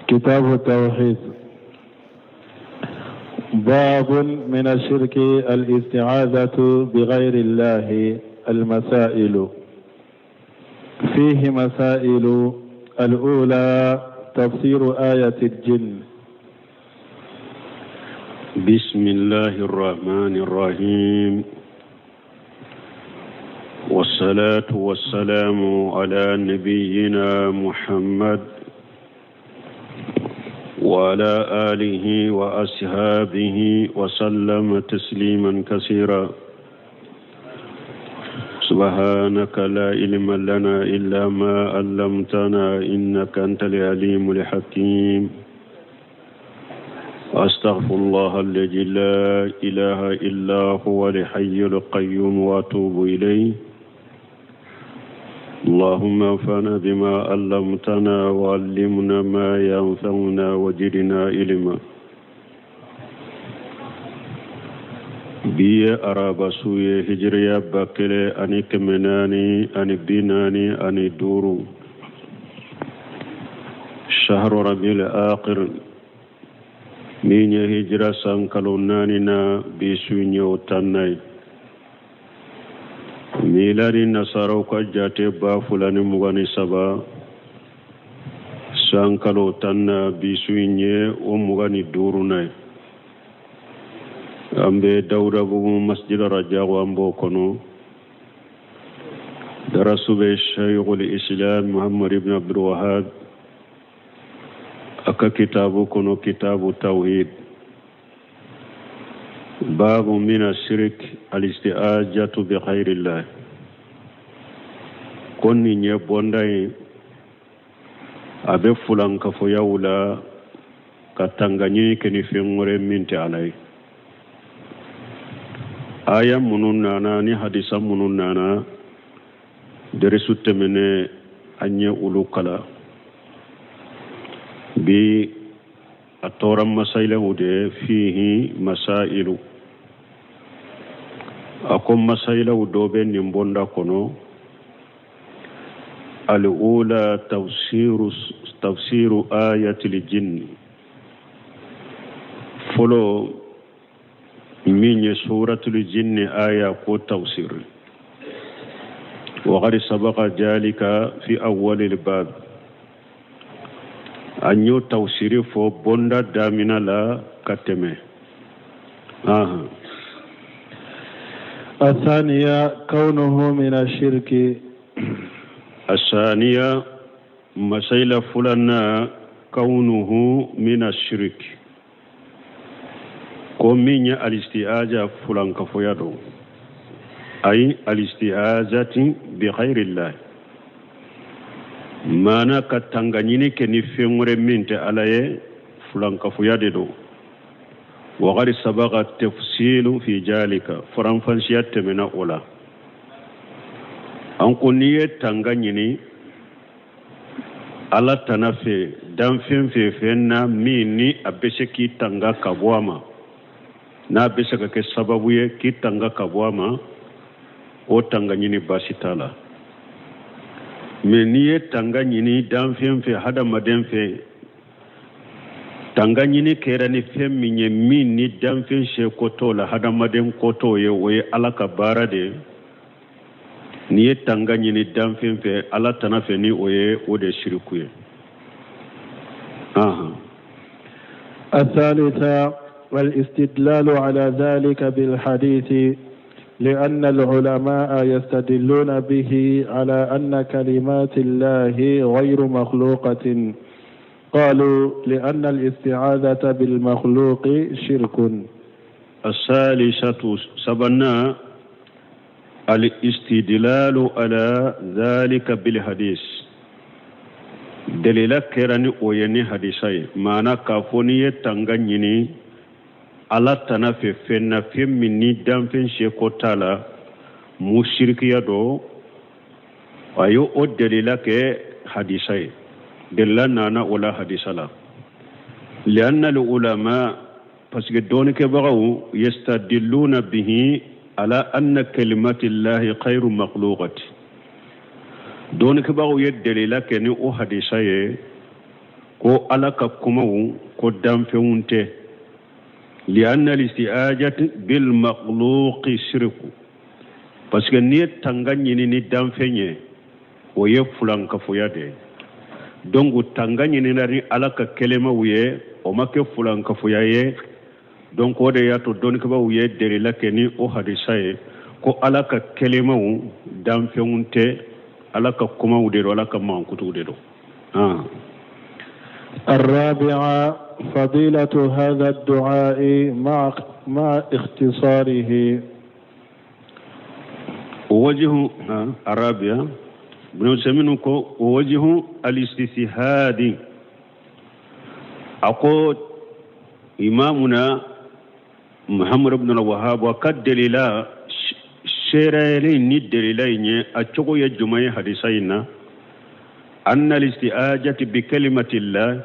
كتاب التوحيد. باب من الشرك الاستعاذة بغير الله. المسائل فيه مسائل. الأولى تفسير آية الجن. بسم الله الرحمن الرحيم، والصلاة والسلام على نبينا محمد وعلى آله وأصحابه وسلم تسليما كثيرا. سبحانك لا علم لنا إلا ما علمتنا إنك أنت العليم الحكيم. أستغفر الله الذي لا إله إلا هو الحي القيوم وأتوب إليه. اللهم انفعنا بما علمتنا وعلمنا ما ينفعنا وزدنا علما. Bi ye araba su ye, hijiriya 1445, shahru rabiul akhir, min ye hijira san kalo naani na, bi su ye o tanna ye. Miladi nasaraw ka jate 2023, san kalo 10 na, bi su ye o 25 na ye. An bɛ Dawudabugu masjid Rajago, an b'o kɔnɔ. Darasu bɛ Shaykhul Islam Muhammad ibn Abdul Wahab a ka kitabu kɔnɔ, kitabu tawhid, babu mina shirik alisti'ajatu bi khairillah. Ko nin ye bɔnda ye, a bɛ fulankafoyaw la ka tangaɲini kɛ ni fɛn wɛrɛ min tɛ Ala ye. Aya minnu nana ni hadisa minnu nana derisu tɛmɛnen, an ye olu kala. Bi a tora masailaw de, fihi masailu. A ko masailaw dɔ bɛ nin bonda kɔnɔ. Al'ula tafsiru ayatil jinni. Fɔlɔ min ye suratul jinni aya ko tafsir. وقد سبق ذلك في أول الباب. An y'o tafsiri fɔ bonda damina la ka tɛmɛ. الثانية كونه من الشرك. الثانية، مسألة فلنا، كونه من الشرك، ko min ye alistiaja fulankafoya don, ay alistiazati bi ghayrillah, maana ka tangaɲini kɛ ni fɛn wɛrɛ min tɛ Ala ye, fulankafoya de don. وقد سبق التفصيل في ذلك، faranfansiya tɛmɛna o la. An ko n'i ye tanga ɲini Ala tana fɛ danfɛn fɛ, fɛn na min ni a bɛ se k'i tanga ka bɔ a ma, n'a bɛ se ka kɛ sababu ye k'i tanga ka bɔ a ma, o tanga ɲini baasi t'a la. Mɛ n'i ye tanga ɲini danfɛn fɛ, hadamaden fɛ, tanga ɲini kɛra ni fɛn min ye min ni danfɛn seko t'o la, hadamaden ko t'o ye, o ye Ala ka baara de ye. N'i ye tanga ɲini danfɛn fɛ Ala tana fɛ ni o ye, o de siriku ye. الثالثة والاستدلال على ذلك بالحديث، لأن العلماء يستدلون به على أن كلمات الله غير مخلوقة. قالوا لأن الاستعاذة بالمخلوق شرك. الثالثة، sabanan، الاستدلال على ذلك بالحديث، dalila kɛra ni o ye ni hadisa ye, maana k'a fɔ n'i ye tanga ɲini Ala tana fɛ fɛn na, fɛn min ni danfɛn seko t'a la, mu sirikiya dɔ, a ye o dalila kɛ hadisa ye. Dalila nana o la hadisa la. لأن العلماء، parce que dɔɔnikɛbagaw، يستدلون به على أن كلمات الله غير مخلوقة. Dɔɔnikɛbagaw ye dalila kɛ ni o hadisa ye. Ko Ala ka kumaw ko danfɛnw tɛ. Lianna listi'ajati bil makhluqi shirku, parce que n'i ye tanga ɲini ni danfɛn ye, o ye fulankafoya de ye. Donc tanga ɲinina ni Ala ka kelemaw ye, o ma kɛ fulankafoya ye. Donc o de y'a to dɔnnikɛbaaw ye delila kɛ ni o hadisa ye ko Ala ka kelemaw danfɛnw tɛ, Ala ka kumaw de don, Ala ka mankutuw de don. الرابعة فضيلة هذا الدعاء مع اختصاره. وجه الرابعة ابن عثيمين ko وجه الاستشهاد a ko إمامنا محمد بن الوهاب ka delila seereyali ni delila in ye, a cogo ye jumɛn ye hadisa in na? أن الاستعاذة بكلمة الله,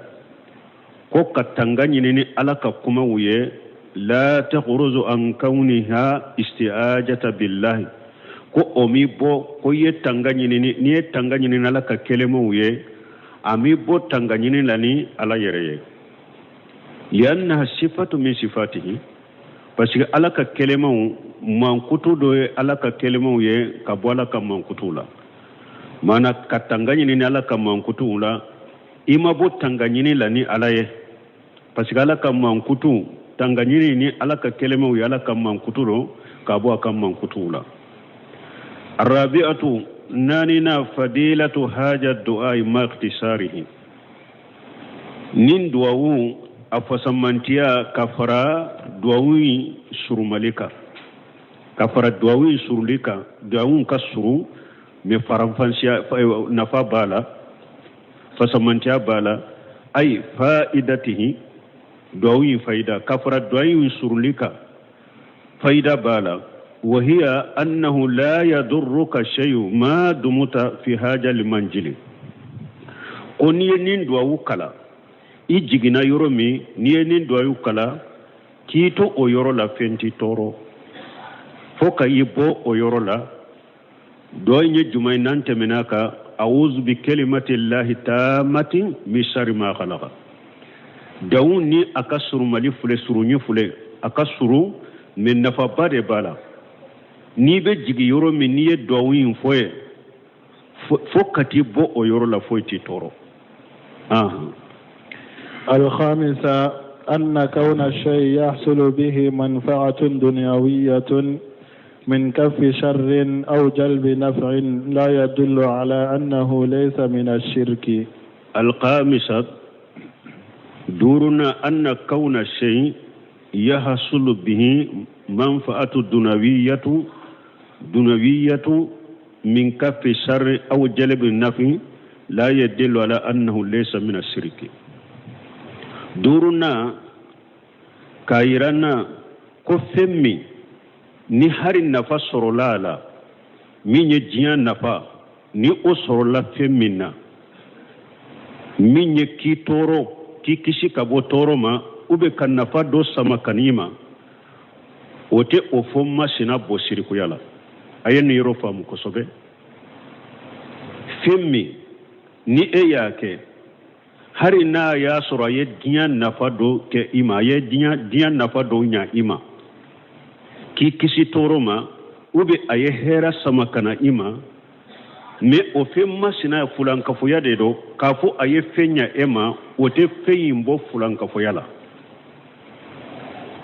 ko ka tanga ɲini ni Ala ka kumaw ye, لا تخرج عن كونها استعاذة بالله, ko o mi bɔ ko i ye tanga ɲini ni n'i ye tanga ɲini ni Ala ka kelemaw ye, a mi bɔ tanga ɲini la ni Ala yɛrɛ ye. لأنها صفة من صفاته, parce que Ala ka kelemaw mankutu dɔ ye Ala ka kelemaw ye ka bɔ Ala ka mankutu la. Mana ka tanga ɲini ni Ala ka mankutuw la, i ma bɔ tanga ɲini la ni Ala ye, parce que Ala ka mankutu, tanga ɲini ni Ala ka kelemaw ye, Ala ka mankutu don ka bɔ a ka mankutuw la. الرابعة naanina فضيلة هذا الدعاء مع اختصاره, nin duwawu a fasamantiya ka fara duwawu in surumali kan, ka fara duwawu in suruli kan. Duwawu ka suru mais faranfansiya nafa b'a la, fasamantiya b'a la. أي فائدته, duwawu in fayida ka fara duwawu in suruli kan, fayida b'a la. وهي أنه لا يضرك شيء ما دمت في هذا المنزل, ko n'i ye nin duwawu kala, i jiginna yɔrɔ min, n'i ye nin duwawu kala k'i to o yɔrɔ la, fɛn t'i tɔɔrɔ fo ka i bɔ o yɔrɔ la. Dɔ in ye jumɛn ye n'an tɛmɛna kan? أعوذ بكلمات الله التامة من شر ما خلق. Duwawu ni a ka surumali filɛ, surunyi filɛ, a ka suru mais nafaba de b'a la. N'i bɛ jigin yɔrɔ min, n'i ye duwawu in fɔ ye fo ka t'i bɔ o yɔrɔ la, foyi t'i tɔɔrɔ. الخامسة أن كون الشيء يحصل به منفعة دنيوية من كف شر أو جلب نفع لا يدل على أنه ليس من الشرك. الخامسة duurunan أن كون الشيء يحصل به منفعة دنيوية من كف شر أو جلب النفع لا يدل على أنه ليس من الشرك. Duurunan k'a yira n na ko fɛn min ni hari nafa sɔrɔla a la, min ye diɲɛ nafa ni o sɔrɔla fɛn min na, min ye k'i tɔɔrɔ k'i kisi ka bɔ tɔɔrɔ ma, ou bien ka nafa dɔ sama ka n'i ma, o tɛ o fɔ masina bɔ sirikuya la. A ye nin yɔrɔ faamu kosɛbɛ. Fɛn min ni e y'a kɛ, hari n'a y'a sɔrɔ a ye diɲɛ nafa dɔ kɛ i ma, a ye diɲɛ nafa dɔ ɲa i ma k'i kisi tɔɔrɔ ma, ou bien a ye hɛrɛ sama ka na i ma, mais o fɛn masina fulankafoya de don. K'a fɔ a ye fɛn ɲa e ma, o tɛ fɛn in bɔ fulankafoya la.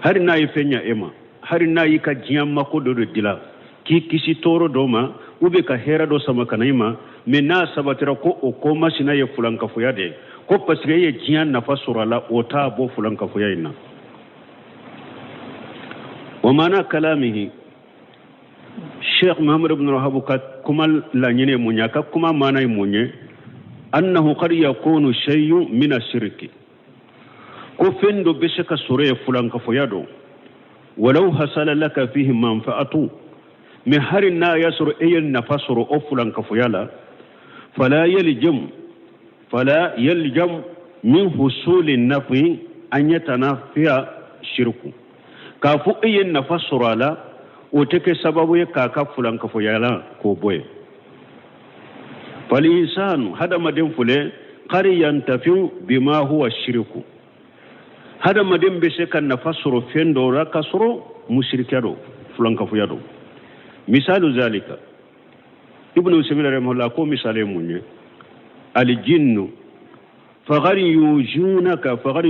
Hari n'a ye fɛn ɲa e ma, hari n'a y'i ka diɲɛ mako dɔ de dila k'i kisi tɔɔrɔ dɔ ma, ou bien ka hɛrɛ dɔ sama ka na i ma, mais n'a sabatira ko o ko masina ye fulankafoya de ye, ko parce que e ye diɲɛ nafa sɔrɔ a la, o t'a bɔ fulankafoya in na. ومعنى كلامه, Sheikh Muhammad ibn Wahab ka kuma laɲini ye mun ye? A ka kuma maana ye mun ye? أنه قد يكون شيء من الشرك, ko fɛn dɔ bɛ se ka sɔrɔ ye fulankafoya don. ولو حصل لك فيه منفعة, mais hari n'a y'a sɔrɔ e ye nafa sɔrɔ o fulankafoya la, فلا يلزم من حصول النفع أن يتنافى الشرك. K'a fɔ e ye nafa sɔrɔ a la, o tɛ kɛ sababu ye k'a ka fulankafoya la k'o bɔ yen. فالإنسان, hadamaden filɛ, qad yantafiu bima huwa shiriku. Hadamaden bɛ se ka nafa sɔrɔ fɛn dɔw la k'a sɔrɔ musirikiya don, fulankafoya don. Misalu zalika, Ibnu Usaymin rahimahullah ko misali ye mun ye? Alijinnu faqad yujunaka faqad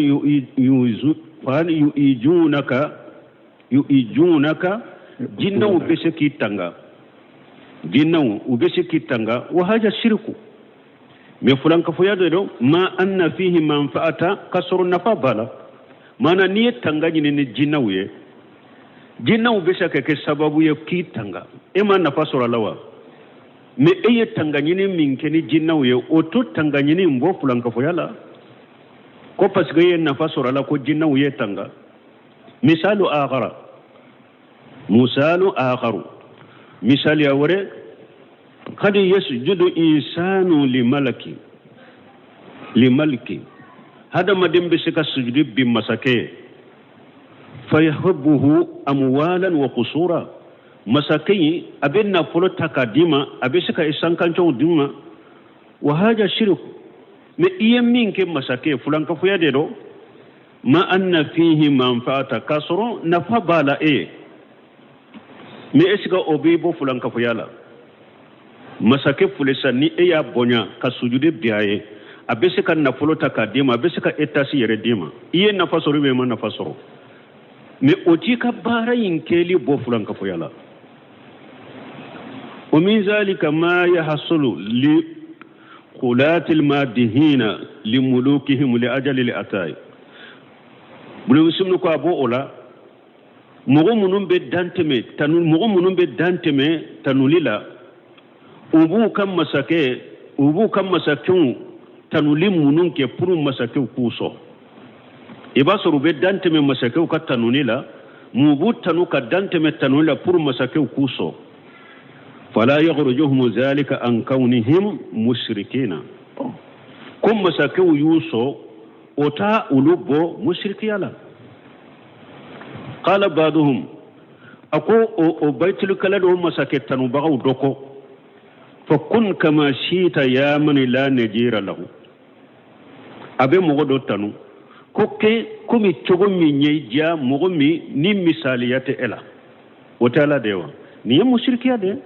yuijunaka yuijunaka, jinnaw bɛ se k'i tanga, jinnaw u bɛ se k'i tanga, wa haja shirku, mais fulankafoya de don, ma anna fihi manfaata, k'a sɔrɔ nafa b'a la. Maana n'i ye tanga ɲini ni jinnaw ye, jinnaw bɛ se ka kɛ sababu ye k'i tanga, e ma nafa sɔrɔ a la wa? Mais e ye tanga ɲini min kɛ ni jinnaw ye, o to tanga ɲini in bɔ fulankafoya la, ko parce que e ye nafa sɔrɔ a la ko jinnaw ye tanga. Misalu akhara, misalu akharu, misaliya wɛrɛ, kad yasjudu insanu limalaki limaliki, hadamaden bɛ se ka sujudi bin masakɛ ye, fayahabuhu amwalan wa kusura, masakɛ in a bɛ nafolo ta k'a d'i ma, a bɛ se ka i sankancɛw d'i ma, wa haja shirku, mais i ye min kɛ masakɛ ye fulankafoya de don, ma anna fihi manfaata, k'a sɔrɔ nafa b'a la e ye, mais est ce que o b'i bɔ fulankafoya la? Masakɛ filɛ sisan, ni e y'a bonya ka sujudi bin a ye, a bɛ se ka nafolo ta k'a d'i ma, a bɛ se ka etasi yɛrɛ d'i ma, i ye nafa sɔrɔ ou bien i ma nafa sɔrɔ, mais o t'i ka baara in kɛli bɔ fulankafoya la. Wa min zalika ma yahsulu li qulatil madihina li mulukihim li ajali li atai. Ibn Usaymin ko a b'o o la, mɔgɔ minnu bɛ dan tɛmɛ tanu, mɔgɔ minnu bɛ dan tɛmɛ tanuli la, u b'u ka masakɛ, u b'u ka masakɛw tanuli minnu kɛ pour masakɛw k'u sɔn. I b'a sɔrɔ u bɛ dan tɛmɛ masakɛw ka tanuni la, mun b'u tanu ka dan tɛmɛ tanuni la pour masakɛw k'u sɔn. Fala yakhrujuhum zalika an kawnihim mushrikina, ko masakɛw y'u sɔn, o t'a olu bɔ mushrikiya la. Qala ba'duhum, a ko o bayitulikala dɔw masakɛ tanubagaw dɔ ko, fa kun kama shita ya man la najira lahu, a bɛ mɔgɔ dɔ tanu ko kɛ komi cogo min ye diya mɔgɔ min ni misaliya tɛ e la, o tɛ Ala de ye wa? Nin ye musirikiya de ye.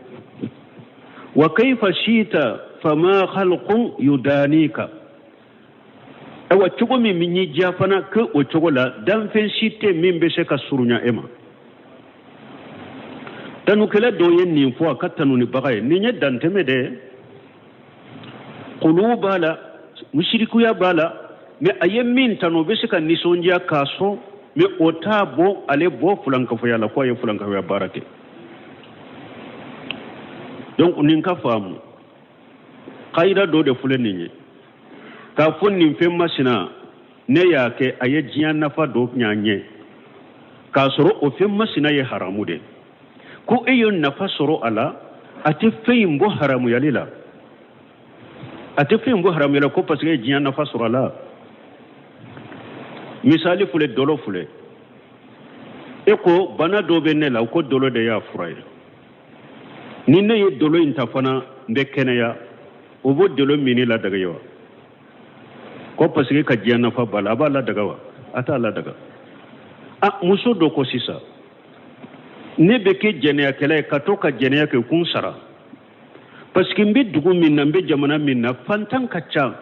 Wa kayfa shita fama khalqun yudanika, ayiwa cogo min min y'i diya fana kɛ o cogo la, danfɛn si tɛ min bɛ se ka surunya e ma. Tanukɛla dɔ ye nin fɔ a ka tanunibaga ye, nin ye dantɛmɛ de ye, kulu b'a la, musirikuya b'a la, mais a ye min tanu o bɛ se ka nisɔndiya k'a sɔn, mais o t'a bɔ ale bɔ fulankafoya la ko a ye fulankafoya baara kɛ. Donc nin ka faamu, kayida dɔ de filɛ nin ye, k'a fɔ nin fɛn masina ne y'a kɛ a ye diɲɛ nafa dɔ ɲa n ye, k'a sɔrɔ o fɛn masina ye haramu de, ko e ye nafa sɔrɔ a la, a tɛ fɛn in bɔ haramuyali la, a tɛ fɛn in bɔ haramuyali la ko parce que e ye diɲɛ nafa sɔrɔ a la. Misali filɛ, dɔlɔ filɛ, e ko bana dɔ bɛ ne la, ko dɔlɔ de y'a fura ye, ni ne ye dɔlɔ in ta fana n bɛ kɛnɛya, o b'o dɔlɔ minni ladaga ye wa? Ko parce que ka diɲɛ nafa b'a la, a b'a ladaga wa? A t'a ladaga. A muso dɔ ko sisan, ne bɛ kɛ jɛnɛyakɛla ye ka to ka jɛnɛya kɛ kun sara, parce que n bɛ dugu min na, n bɛ jamana min na, fantan ka ca,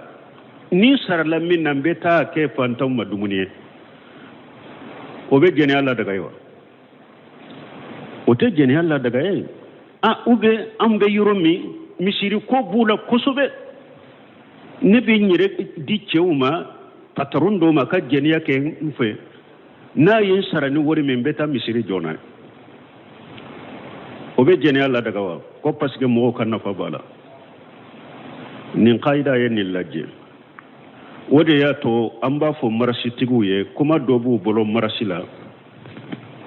ni sarala min na n bɛ taa kɛ fantanw ma dumuni ye, o bɛ jɛnɛya ladaga ye wa? O tɛ jɛnɛya ladaga ye. A ou bien an bɛ yɔrɔ min, misiri ko b'u la kosɛbɛ, ne bɛ n yɛrɛ di cɛw ma, patron dɔw ma ka jɛnɛya kɛ n fɛ, n'a ye n sara ni wari min, n bɛ taa misiri jɔ n'a ye, o bɛ jɛnɛya ladaga wa? Ko parce que mɔgɔw ka nafa b'a la. Nin kayida ye nin lajɛ, o de y'a to an b'a fɔ marasitigiw ye, kuma dɔ b'u bolo marasi la,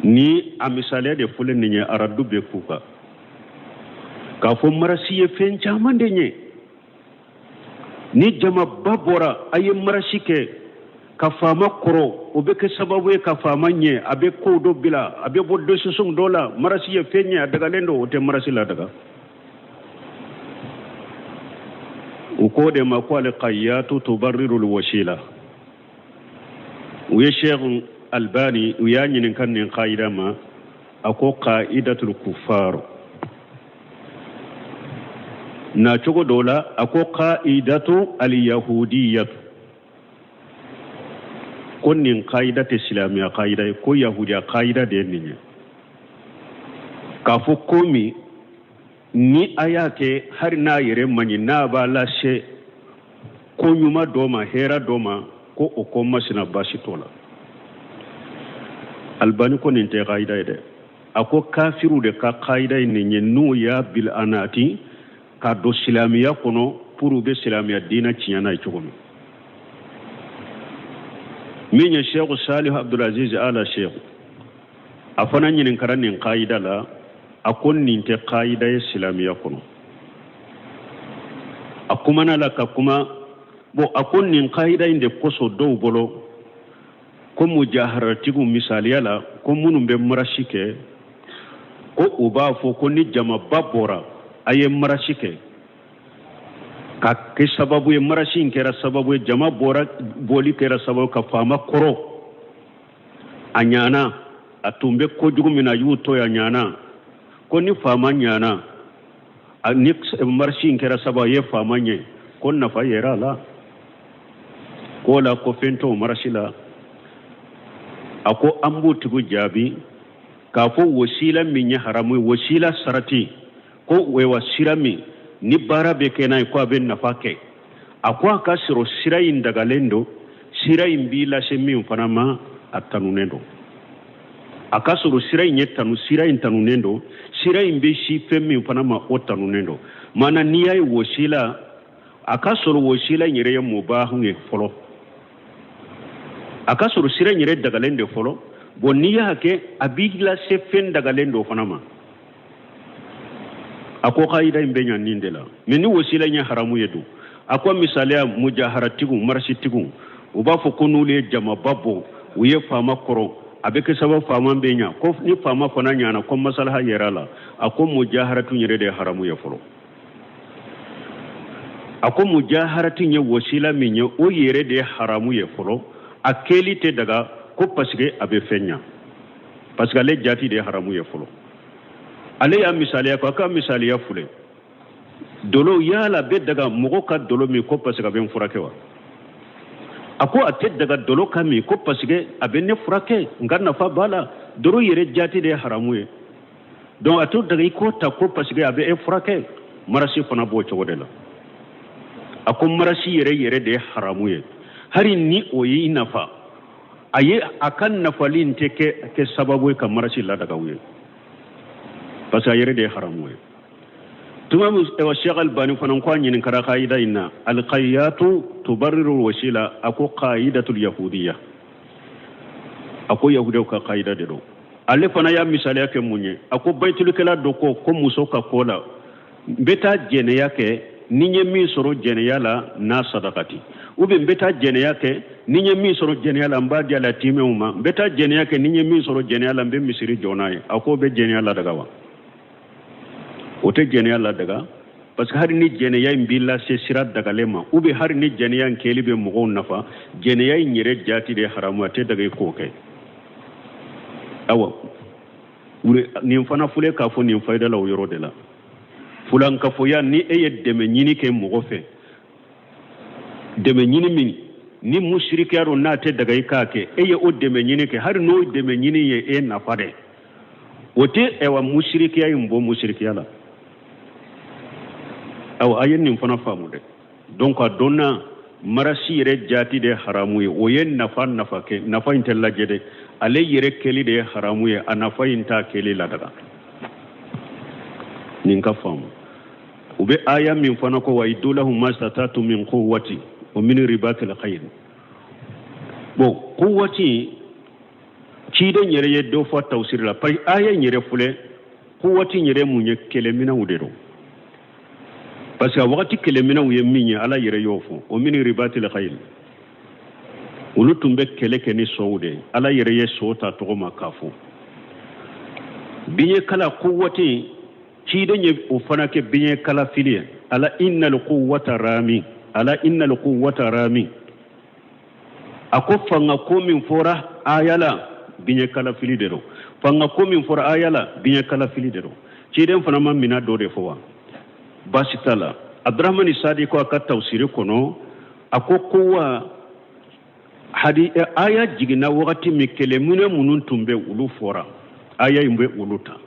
ni a misaliya de filɛ nin ye, aradu bɛ k'u kan, k'a fɔ marasi ye fɛn caman de ɲɛ. Ni jamaba bɔra a ye marasi kɛ ka faama kɔrɔ, o bɛ kɛ sababu ye ka faama ɲɛ, a bɛ kow dɔ bila, a bɛ bɔ décision dɔ la, marasi ye fɛn ɲɛ, a dagalen don, o tɛ marasi ladaga. U K'o de ma ko alqayyatu tubarriru lwasila. U ye Sheikh Albani, u y'a ɲininka nin kayida ma, a ko qaidatul kuffar. Na cogo dɔ la, a ko qaidatu alyahudiyatu, ko nin kayida tɛ silamɛya kayida ye, ko yahudiya kayida de ye nin ye, k'a fɔ ko min ni a y'a kɛ, hali n'a yɛrɛ man ɲi, n'a b'a lase ko ɲuman dɔ ma, hɛrɛ dɔ ma, ko o ko masina baasi t'o la. Albani ko nin tɛ kayida ye dɛ. A ko kafiriw de ka kayida ye nin ye, n'u y'a bil anati ka don silamɛya kɔnɔ pour u bɛ silamɛya diinɛ tiɲɛ n'a ye cogo min. Min ye Sheikh Salih Abdulaziz Ala Sheikh, a fana ɲininkara nin kayida la, a ko nin tɛ kayida ye silamɛya kɔnɔ. A kumana la ka kuma bon, a ko nin kayida in de kosɔn dɔw bolo ko mujaharatigiw, misaliya la, ko minnu bɛ marasi kɛ, ko u b'a fɔ ko ni jamaba bɔra, a ye marasi kɛ ka kɛ sababu ye, marasi in kɛra sababu ye, jama bɔra, bɔli kɛra sababu ka faama kɔrɔ, a ɲana, a tun bɛ kojugu min na, a y'u to yen, a ɲana. Ko ni faama ɲana, ni marisi in kɛra sababu ye faama ɲɛ, ko nafa yɛrɛ a la, k'o la ko fɛn t'o marasi la. A ko an b'o tigiw jaabi k'a fɔ wasila min ye haramu ye, wasila sarati, ko wa sira min ni baara bɛ kɛ n'a ye, ko a bɛ nafa kɛ, a ko a ka sɔrɔ sira in dagalen don, sira in b'i lase min fana ma, a tanunen don. A ka sɔrɔ sira in ye tanu, sira in tanunen don, sira in bɛ si fɛn min fana ma, o tanunen don. Maana n'i y'a ye wasila, a ka sɔrɔ wasila in yɛrɛ ye mubahun ye fɔlɔ, a ka sɔrɔ sira in yɛrɛ dagalen de fɔlɔ. Bon, n'i y'a kɛ, a b'i lase fɛn dagalen dɔ fana ma. A ko kayida in bɛ ɲa nin de la. Mais ni wasila in ye haramu ye dun? A ko misaliya, mujaharatigiw, marasitigiw, u b'a fɔ ko n'olu ye jamaba bɔ, u ye faama kɔrɔ, a bɛ kɛ sababu faama bɛ ɲa, ko ni faama fana ɲana, ko masalaha yɛrɛ la. A ko mujaharatu yɛrɛ de ye haramu ye fɔlɔ. A ko mujaharatu ye wasila min ye, o yɛrɛ de ye haramu ye fɔlɔ, a kɛli tɛ daga, ko parce que a bɛ fɛn ɲa, parce que ale jati de ye haramu ye fɔlɔ. Ale y'a misaliya ko a ka misaliya filɛ, dolo, yala bɛ daga mɔgɔ ka dolo min ko parce que a bɛ n furakɛ wa? A ko a tɛ daga dolo ka min ko parce que a bɛ ne furakɛ, nka nafa b'a la. Dolo yɛrɛ jati de ye haramu ye, donc a t'o daga i k'o ta ko parce que a bɛ e furakɛ. Marasi fana b'o cogo de la. A ko marasi yɛrɛ yɛrɛ de ye haramu ye, hali ni o y'i nafa, a ye a ka nafali in tɛ kɛ sababu ye ka marasi ladaga u ye, parce que a yɛrɛ de ye haramu ye. Tuma min Sheikh Albani fana ko a ɲininkara kayida in na, alqayyatu tubarriru wasila, a ko qa'idatul yahudiya, a ko yahudiyaw ka kayida de don. Ale fana y'a misaliya kɛ mun ye? A ko bayitulikɛla dɔ ko muso ka ko la, n bɛ taa jɛnɛya kɛ, ni n ye min sɔrɔ jɛnɛya la n'a sadakati, ou bien n bɛ taa jɛnɛya kɛ, ni n ye min sɔrɔ jɛnɛya la n b'a di a latimɛw ma, n bɛ taa jɛnɛya kɛ, ni n ye min sɔrɔ jɛnɛya la n bɛ misiri jɔ n'a ye. A k'o bɛ jɛnɛya ladaga wa? O tɛ jɛnɛya ladaga, parce que hali ni jɛnɛya in b'i lase sira dagalen ma, ou bien hali ni jɛnɛya in kɛli bɛ mɔgɔw nafa, jɛnɛya in yɛrɛ jati de ye haramu, a tɛ daga i k'o kɛ. Awa, nin fana filɛ k'a fɔ nin fayida la o yɔrɔ de la. Fulankafoya, ni e ye dɛmɛ ɲini kɛ mɔgɔ fɛ, dɛmɛ ɲini min ni musirikiya don, n'a tɛ daga i k'a kɛ, e ye o dɛmɛ ɲini kɛ, hali n'o dɛmɛ ɲini ye e nafa dɛ, o tɛ ɛwa musirikiya in bɔ musirikiya la. Awa, a ye nin fana faamu dɛ. Donc a dɔnna marasi yɛrɛ jati de haramu ye, o ye nafa nafa kɛ, nafa in tɛ lajɛ dɛ, ale yɛrɛ kɛli de ye haramu ye, a nafa in t'a kɛli ladaga. Nin ka faamu. U bɛ aya min fana ko wa iddu lahum mastata'tum min quwwati wa min ribatil khayl. Bon, quwwati, ciden yɛrɛ ye dɔ fɔ tawsiri la, parce que aya in yɛrɛ filɛ, quwwati yɛrɛ mun ye? Kɛlɛminɛnw de don, parce que a wagati kɛlɛminɛnw ye min ye, Ala yɛrɛ y'o fɔ, o min ribatil khayl, olu tun bɛ kɛlɛ kɛ ni sow de ye. Ala yɛrɛ ye so ta tɔgɔ ma k'a fɔ biɲɛ kala quwwati, ciden ye o fana kɛ biɲɛ kala fili ye. Ala innal quwwata rami, Ala innal quwwata rami, a ko fanga ko min fɔra aya la, biɲɛ kalafili de don. Fanga ko min fɔra aya la, biɲɛ kalafili de don. Ciden fana ma mina dɔ de fɔ wa? Baasi t'a la. Abdurahmani Sadi ko a ka tafsiri kɔnɔ, a ko ko wa hadi aya jiginna wagati min, kɛlɛminɛ minnu tun bɛ, olu fɔra, aya in bɛ olu ta.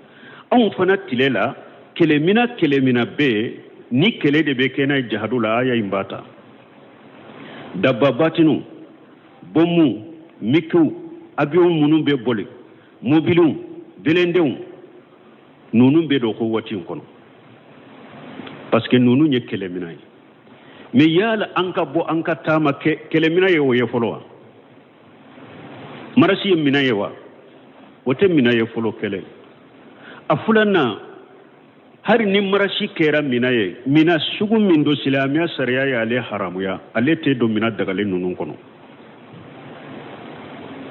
Anw fana tile la, kɛlɛmina kɛlɛmina bɛ yen ni kɛlɛ de bɛ kɛ n'a ye jahadu la, aya in b'a ta. Dababatiniw, bɔnmu, mikiw, avion minnu bɛ boli, mobiliw, belendenw, ninnu bɛ don ko waati in kɔnɔ, parce que ninnu ye kɛlɛmina ye. Mais yala an ka bɔ an ka taama kɛlɛmina ye o ye fɔlɔ wa? Marasi ye mina ye wa? O tɛ mina ye fɔlɔ kɛlɛ. A filanan, hali ni marasi kɛra mina ye, mina sugu min don, silamɛya sariya ye ale haramuya, ale tɛ don mina dagalen ninnu kɔnɔ.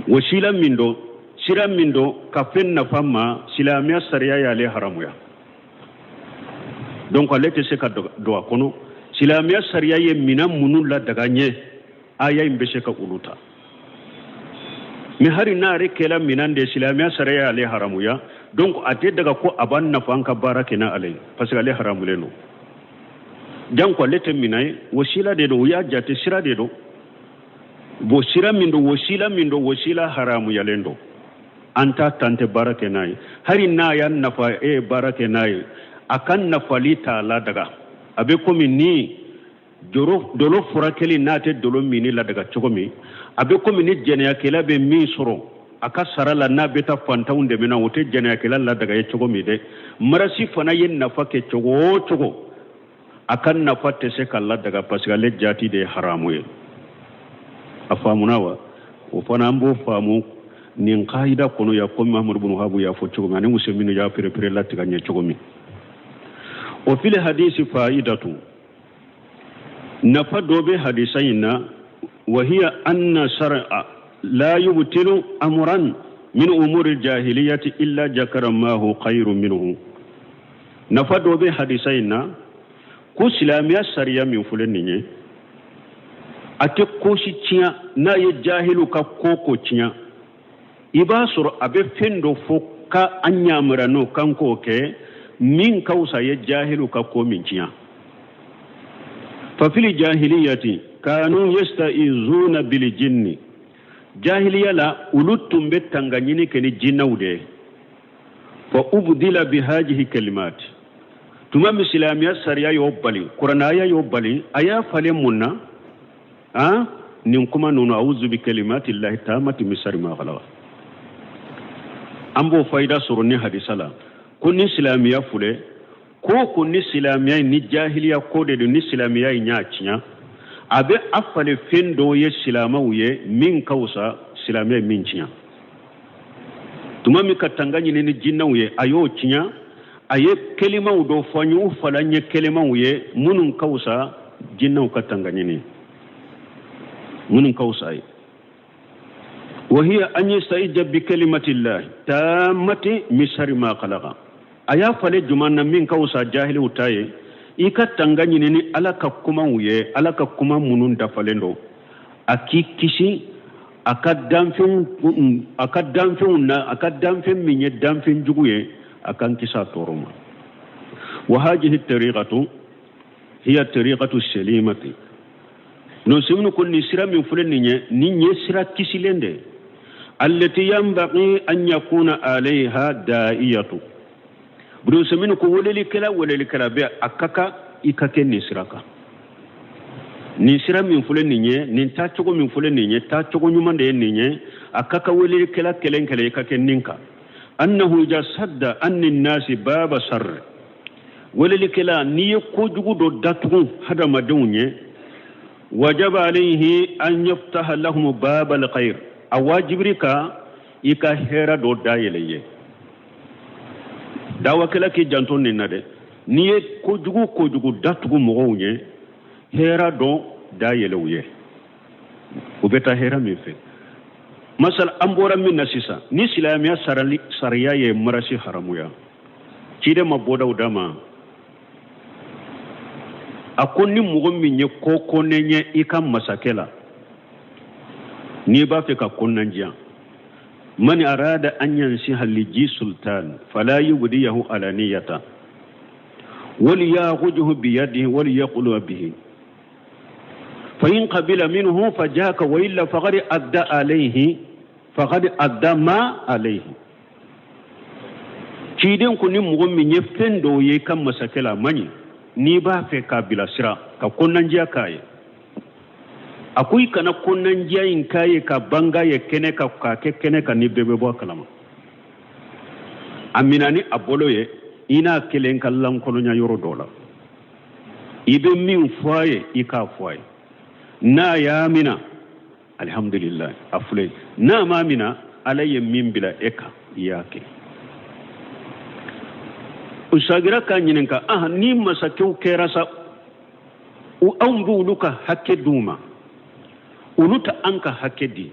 Wasila min don, sira min don ka fɛn nafa ma, silamɛya sariya y'ale haramuya, donc ale tɛ se ka don a kɔnɔ. Silamɛya sariya ye mina minnu ladaga ɲɛ, aya in bɛ se ka olu ta. Mais hali n'ale kɛra minan de, silamɛya sariya y'ale haramuya, donc a tɛ daga ko a b'an nafa an ka baara kɛ n'ale ye, parce que ale haramulen don. Janko ale tɛ mina ye, wasila de don, u y'a jate sira de don. Bon, sira min don, wasila min don, wasila haramuyalen don, an t'a ta, an tɛ baara kɛ n'a ye. Hali n'a y'a nafa e ye baara kɛ n'a ye, a ka nafali t'a ladaga. A bɛ komi ni dolo furakɛli n'a tɛ dolo minni ladaga cogo min, a bɛ komi ni jɛnɛyakɛla bɛ min sɔrɔ a ka sara la, n'a bɛ taa fantanw dɛmɛ na, o tɛ jɛnɛyakɛla ladaga ye cogo min dɛ. Marasi fana ye nafa kɛ cogo o cogo, a ka nafa tɛ se ka ladaga, parce que ale jaati de ye haramu ye. A faamuna wa? O fana an b'o faamu nin kayida kɔnɔ yan, komi Mahamadu bunu Habu y'a fɔ cogo min, ani muso minnu y'a perepere latigɛ ɲɛ cogo min. O fili hadisi fa'idatu, nafa dɔ bɛ hadisa in na. Wahiya anna shar'a la yubtilu amran min umuri jahiliyati illa jakara ma hu khairu minhu. Nafa dɔ bɛ hadisa in na ko silamɛya sariya min filɛ nin ye, a tɛ ko si tiɲɛ. N'a ye jahilu ka ko ko tiɲɛ, i b'a sɔrɔ a bɛ fɛn dɔ fɔ ka an yamara n'o kan k'o kɛ min ka fisa ye jahilu ka ko min tiɲɛ. Fafili jahiliyati kanu yastaizuna bil jinni, jahiliya la olu tun bɛ tanga ɲini kɛ ni jinɛw de ye. Fa ubdila bi hajihi kalimat, tuma min silamɛya sariya y'o bali, kuranaya y'o bali, a y'a falen mun na? Han, nin kuma ninnu, awuzu bi kalimati llahi tamati min sari ma khalaqa. An b'o fayida sɔrɔ ni hadisa la ko ni silamɛya filɛ ko ni silamɛya ni jahiliya ko de don, ni silamɛya in y'a tiɲɛ, a bɛ a falen fɛn dɔw ye silamɛw ye min ka fisa silamɛya min tiɲɛ. Tuma min ka tanga ɲini ni jinɛw ye, a y'o tiɲɛ, a ye kelimaw dɔ fɔ an ye, u fala an ye kelimaw ye minnu ka fisa jinɛw ka tanga ɲini, minnu ka fisa ye. Wahiya an yastaija bi kalimatillahi tammati min sharri ma khalaqa. A y'a falen juman na min ka fisa jahiliw ta ye? I ka tanga ɲini ni Ala ka kumaw ye, Ala ka kuma minnu dafalen don, a k'i kisi a ka danfɛnw, a ka danfɛnw na, a ka danfɛn min ye danfɛn jugu ye, a k'an kisi a tɔɔrɔ ma. Wa hajihi tariqatu hiya tariqatu salimati. Nɔsɛmini ko nin sira min filɛ nin ye, nin ye sira kisilen de ye, allati yanbaghi an yakuna alayha da'iyatu. Nɔsɛmini ko welelikɛla welelikɛla bɛ a ka kan i ka kɛ nin sira kan. Nin sira min filɛ nin ye, nin taacogo min filɛ nin ye, taacogo ɲuman de ye nin ye, a ka kan welelikɛla kelen kelen i ka kɛ nin kan. Annahu iza sadda anni nasi baba sarr, welelikɛla n'i ye kojugu dɔ datugu hadamadenw ye, wajaba alayhi an yaftaha lahum baba alkhair, a wajibiri ka i ka hɛrɛ dɔ dayɛlɛ ye. Dawakɛla k'i janto nin na dɛ, n'i ye kojugu kojugu datugu mɔgɔw ye, hɛrɛ dɔ dayɛlɛ u ye, u bɛ taa hɛrɛ min fɛ. Masala an bɔra min na sisan, ni silamɛya sariya ye marasi haramuya, ciden ma bɔdaw d'a ma. A ko ni mɔgɔ min ye ko kɔnnen ye i ka masakɛ la, n'i b'a fɛ ka kɔnɔnandiya, man arada an yansiha li ji sultan fala yubdiyahu alaniyata waliyakhudhu biyadihi waliyaqulu bihi fa in qabila minhu fajaka wa illa faqad adda alayhi faqad adda ma alayhi. Ciden ko ni mɔgɔ min ye fɛn dɔw ye i ka masakɛ la, a man ɲi, n'i b'a fɛ k'a bilasira ka kɔnɔnandiya k'a ye, a ko i kana kɔnɔnandiya in k'a ye ka banga ye kɛnɛ kan, k'a kɛ kɛnɛ kan ni bɛɛ bɛ bɔ a kalama. A mina ni a bolo ye, i n'a kelen ka lankolonya yɔrɔ dɔ la, i bɛ min fɔ a ye, i k'a fɔ a ye. N'a y'a mina, alihamudulila, a filɛ. N'a m'a mina, Ala ye min bila e kan, i y'a kɛ. U sagira k'a ɲininka, ah, ni masakɛw kɛra sa, u anw bɛ olu ka hakɛ d'u ma, olu tɛ an ka hakɛ di,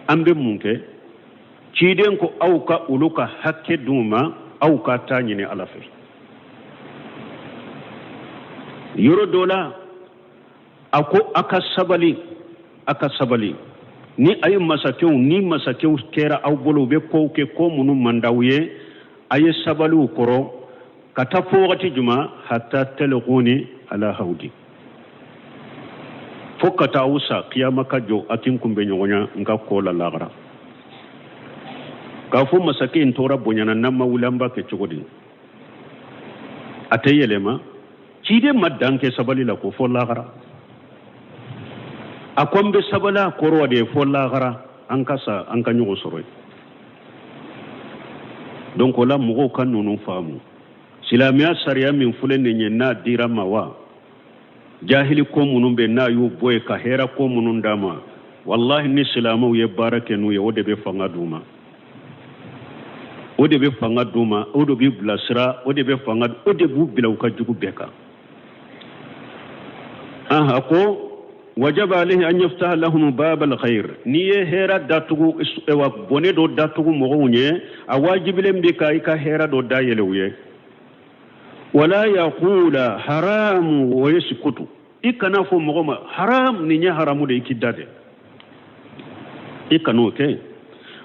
an bɛ mun kɛ? Ciden ko aw ka olu ka hakɛ d'u ma, aw ka taa ɲini Ala fɛ. Yɔrɔ dɔ la, a ko a ka sabali, a ka sabali ni a ye masakɛw, ni masakɛw kɛra aw bolo, u bɛ kow kɛ, ko minnu man d'aw ye, a ye sabali u kɔrɔ ka taa fo wagati jumɛn? Hatta talquni ala hawdi, fo ka taa aw sa, kiyama ka jɔ, a ti n kunbɛ ɲɔgɔnya n ka ko la lagara. K'a fɔ masakɛ in tɔɔrɔ bonyana, n'an ma wuli an b'a kɛ cogo di? A tɛ yɛlɛma. Ciden ma dan kɛ sabali la ko fo lagara. A ko an bɛ sabali a kɔrɔ de ye fo lagara, an ka sa, an ka ɲɔgɔn sɔrɔ yen. Donc o la mɔgɔw ka ninnu faamu, silamɛya sariya min filɛ nin ye, n'a dira ma wa jahili ko minnu bɛ n'a y'u bɔ yen ka hɛrɛ ko minnu d'a ma, walahi ni silamɛw ye baara kɛ n'u ye, o de bɛ fanga d'u ma, o de bɛ fanga d'u ma, o de b'u bilasira, o de bɛ fanga, o de b'u bila u ka jugu bɛɛ kan. A ko wajaba alayhi an yaftaha lahum bab alkhair. N'i ye hɛrɛ datugu, wa bɔnɛ dɔ datugu mɔgɔw ɲɛ, a wajibilen bɛ ka i ka hɛrɛ dɔ dayɛlɛ u ye. Wala yaqula haramu wa yaskutu, i kana fɔ mɔgɔ ma haram, nin ye haramu de, i k'i da dɛ, i kan'o kɛ.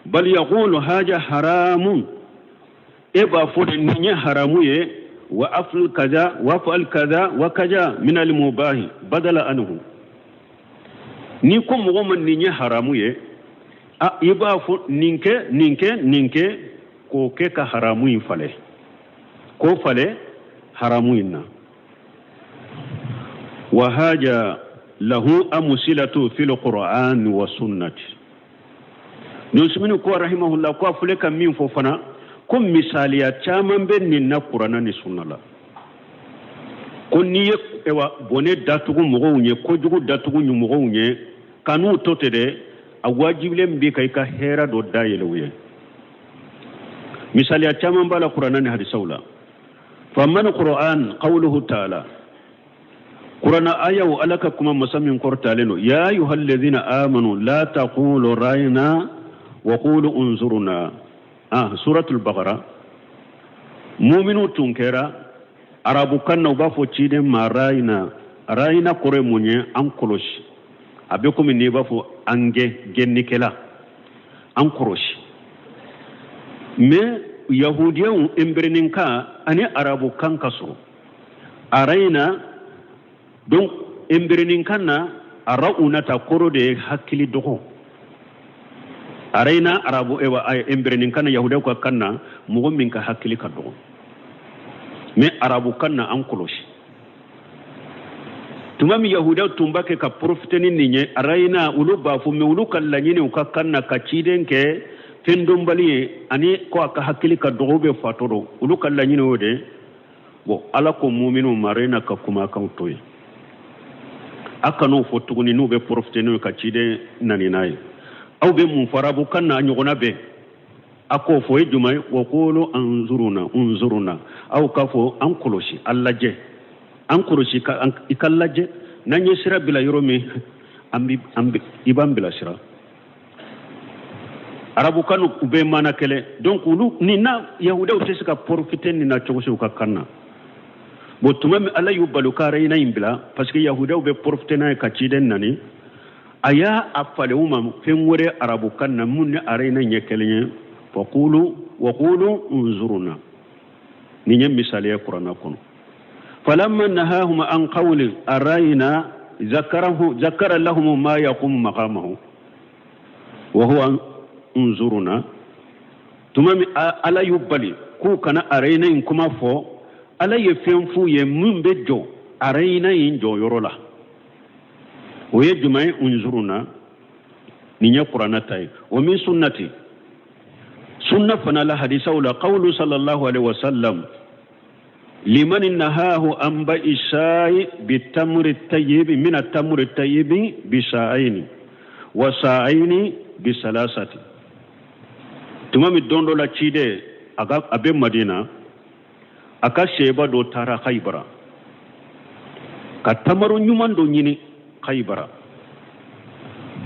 Bal yaqulu haja haramun, e b'a fɔ de nin ye haramu ye, wa afal kaza wa afal kaza wa kaza min al mubahi badala anhu. N'i ko mɔgɔ ma nin ye haramu ye, a i b'a fɔ nin kɛ, nin kɛ, nin kɛ, k'o kɛ ka haramu in falen, k'o falen haramu in na. Wa haja lahu amusilatu fil qur'an wa sunnati. Nusumini ko rahimahullah, ko a filɛ ka min fɔ fana, ko misaliya caman bɛ nin na kuranna ni sunna la, ko n'i ye ewa bɔnɛ datugu mɔgɔw ɲɛ, kojugu datugu mɔgɔw ɲɛ, ka n'u to ten dɛ, a wajibilen b'i kan i ka hɛrɛ dɔ dayɛlɛ u ye. Misaliya caman b'a la kuranna ni hadisaw la. Faman qur'an qawluhu ta'ala, kuranna ayaw Ala ka kuma masa min kɔrɔtalen don, ya ayyuhallazina amanu la taqulu ra'ina wa qulu unzuruna. Suratul baqara. Muminu tun kɛra arabukan na, u b'a fɔ ciden ma ra'ina. Ra'ina kɔrɔ ye mun ye? An kɔlɔsi. A bɛ komi n'i b'a fɔ an gɛn, gɛnnikɛla, an kɔlɔsi. Mais yahudiyaw embereninkan ani arabukan ka sɔrɔ arayina. Donc embereninkan na arauna ta kɔrɔ de ye hakili dɔgɔ. Arayina arabu ewa embereninkan na, yahudiyaw ka kan na, mɔgɔ min ka hakili ka dɔgɔ. Mais arabukan na an kɔlɔsi. Tuma min yahudiyaw tun b'a kɛ ka profiter ni nin ye arayina, olu b'a fɔ, mais olu ka laɲini u ka kan na ka ciden kɛ fɛn dɔnbali ye ani ko a ka hakili ka dɔgɔ, bɛ fatɔ dɔn, olu ka laɲini o de. Bon, Ala ko muminu ma arayina ka kumakanw to yen, a kan'o fɔ tuguni n'u bɛ profiter n'o ye ka ciden nani n'a ye. Aw bɛ mun fɔ arabukan na, a ɲɔgɔnna bɛɛ a k'o fɔ ye jumɛn ye? Wa qulu anzuruna, unzuruna, aw k'a fɔ an kɔlɔsi, an lajɛ, an kɔlɔsi, i ka lajɛ n'an ye sira bila yɔrɔ min, i b'an bilasira. Arabukan u bɛ maana kɛlɛ. Donc olu nin na yahudaw tɛ se ka profiter nin na cogo si u ka kan na. Bon, tuma min Ala y'u bali ka arayina in bila, parce que yahudaw bɛ profiter n'a ye ka ciden nani, a y'a a falen u ma fɛn wɛrɛ arabukan na mun ni arayina ɲɛ kelen ye. Faqulu waqulu unzuruna. Nin ye misali ye kuranna kɔnɔ. Falamma nahahum an qawli arayina zakarahu zakara lahum ma yaqumu maqamahu wa huwa unzuruna. Tuma min Ala y'u bali k'u kana arayina in kuma fɔ, Ala ye fɛn f'u ye min bɛ jɔ arayina in jɔyɔrɔ la. O ye jumɛn ye? Unzuruna. Nin ye kuranna ta ye. O min sunnati, sunna fana la, hadisaw la, qawlu sallallahu alaihi wasallam liman nahahu an ba'i shayi bitamri tayyibi min atamri tayyibi bisa'aini wa sa'aini bisalasati. Tuma min don dɔ la ciden a ka a bɛ Madina, a ka sɛba dɔ taara Khaybara ka tamaro ɲuman dɔ ɲini Khaybara.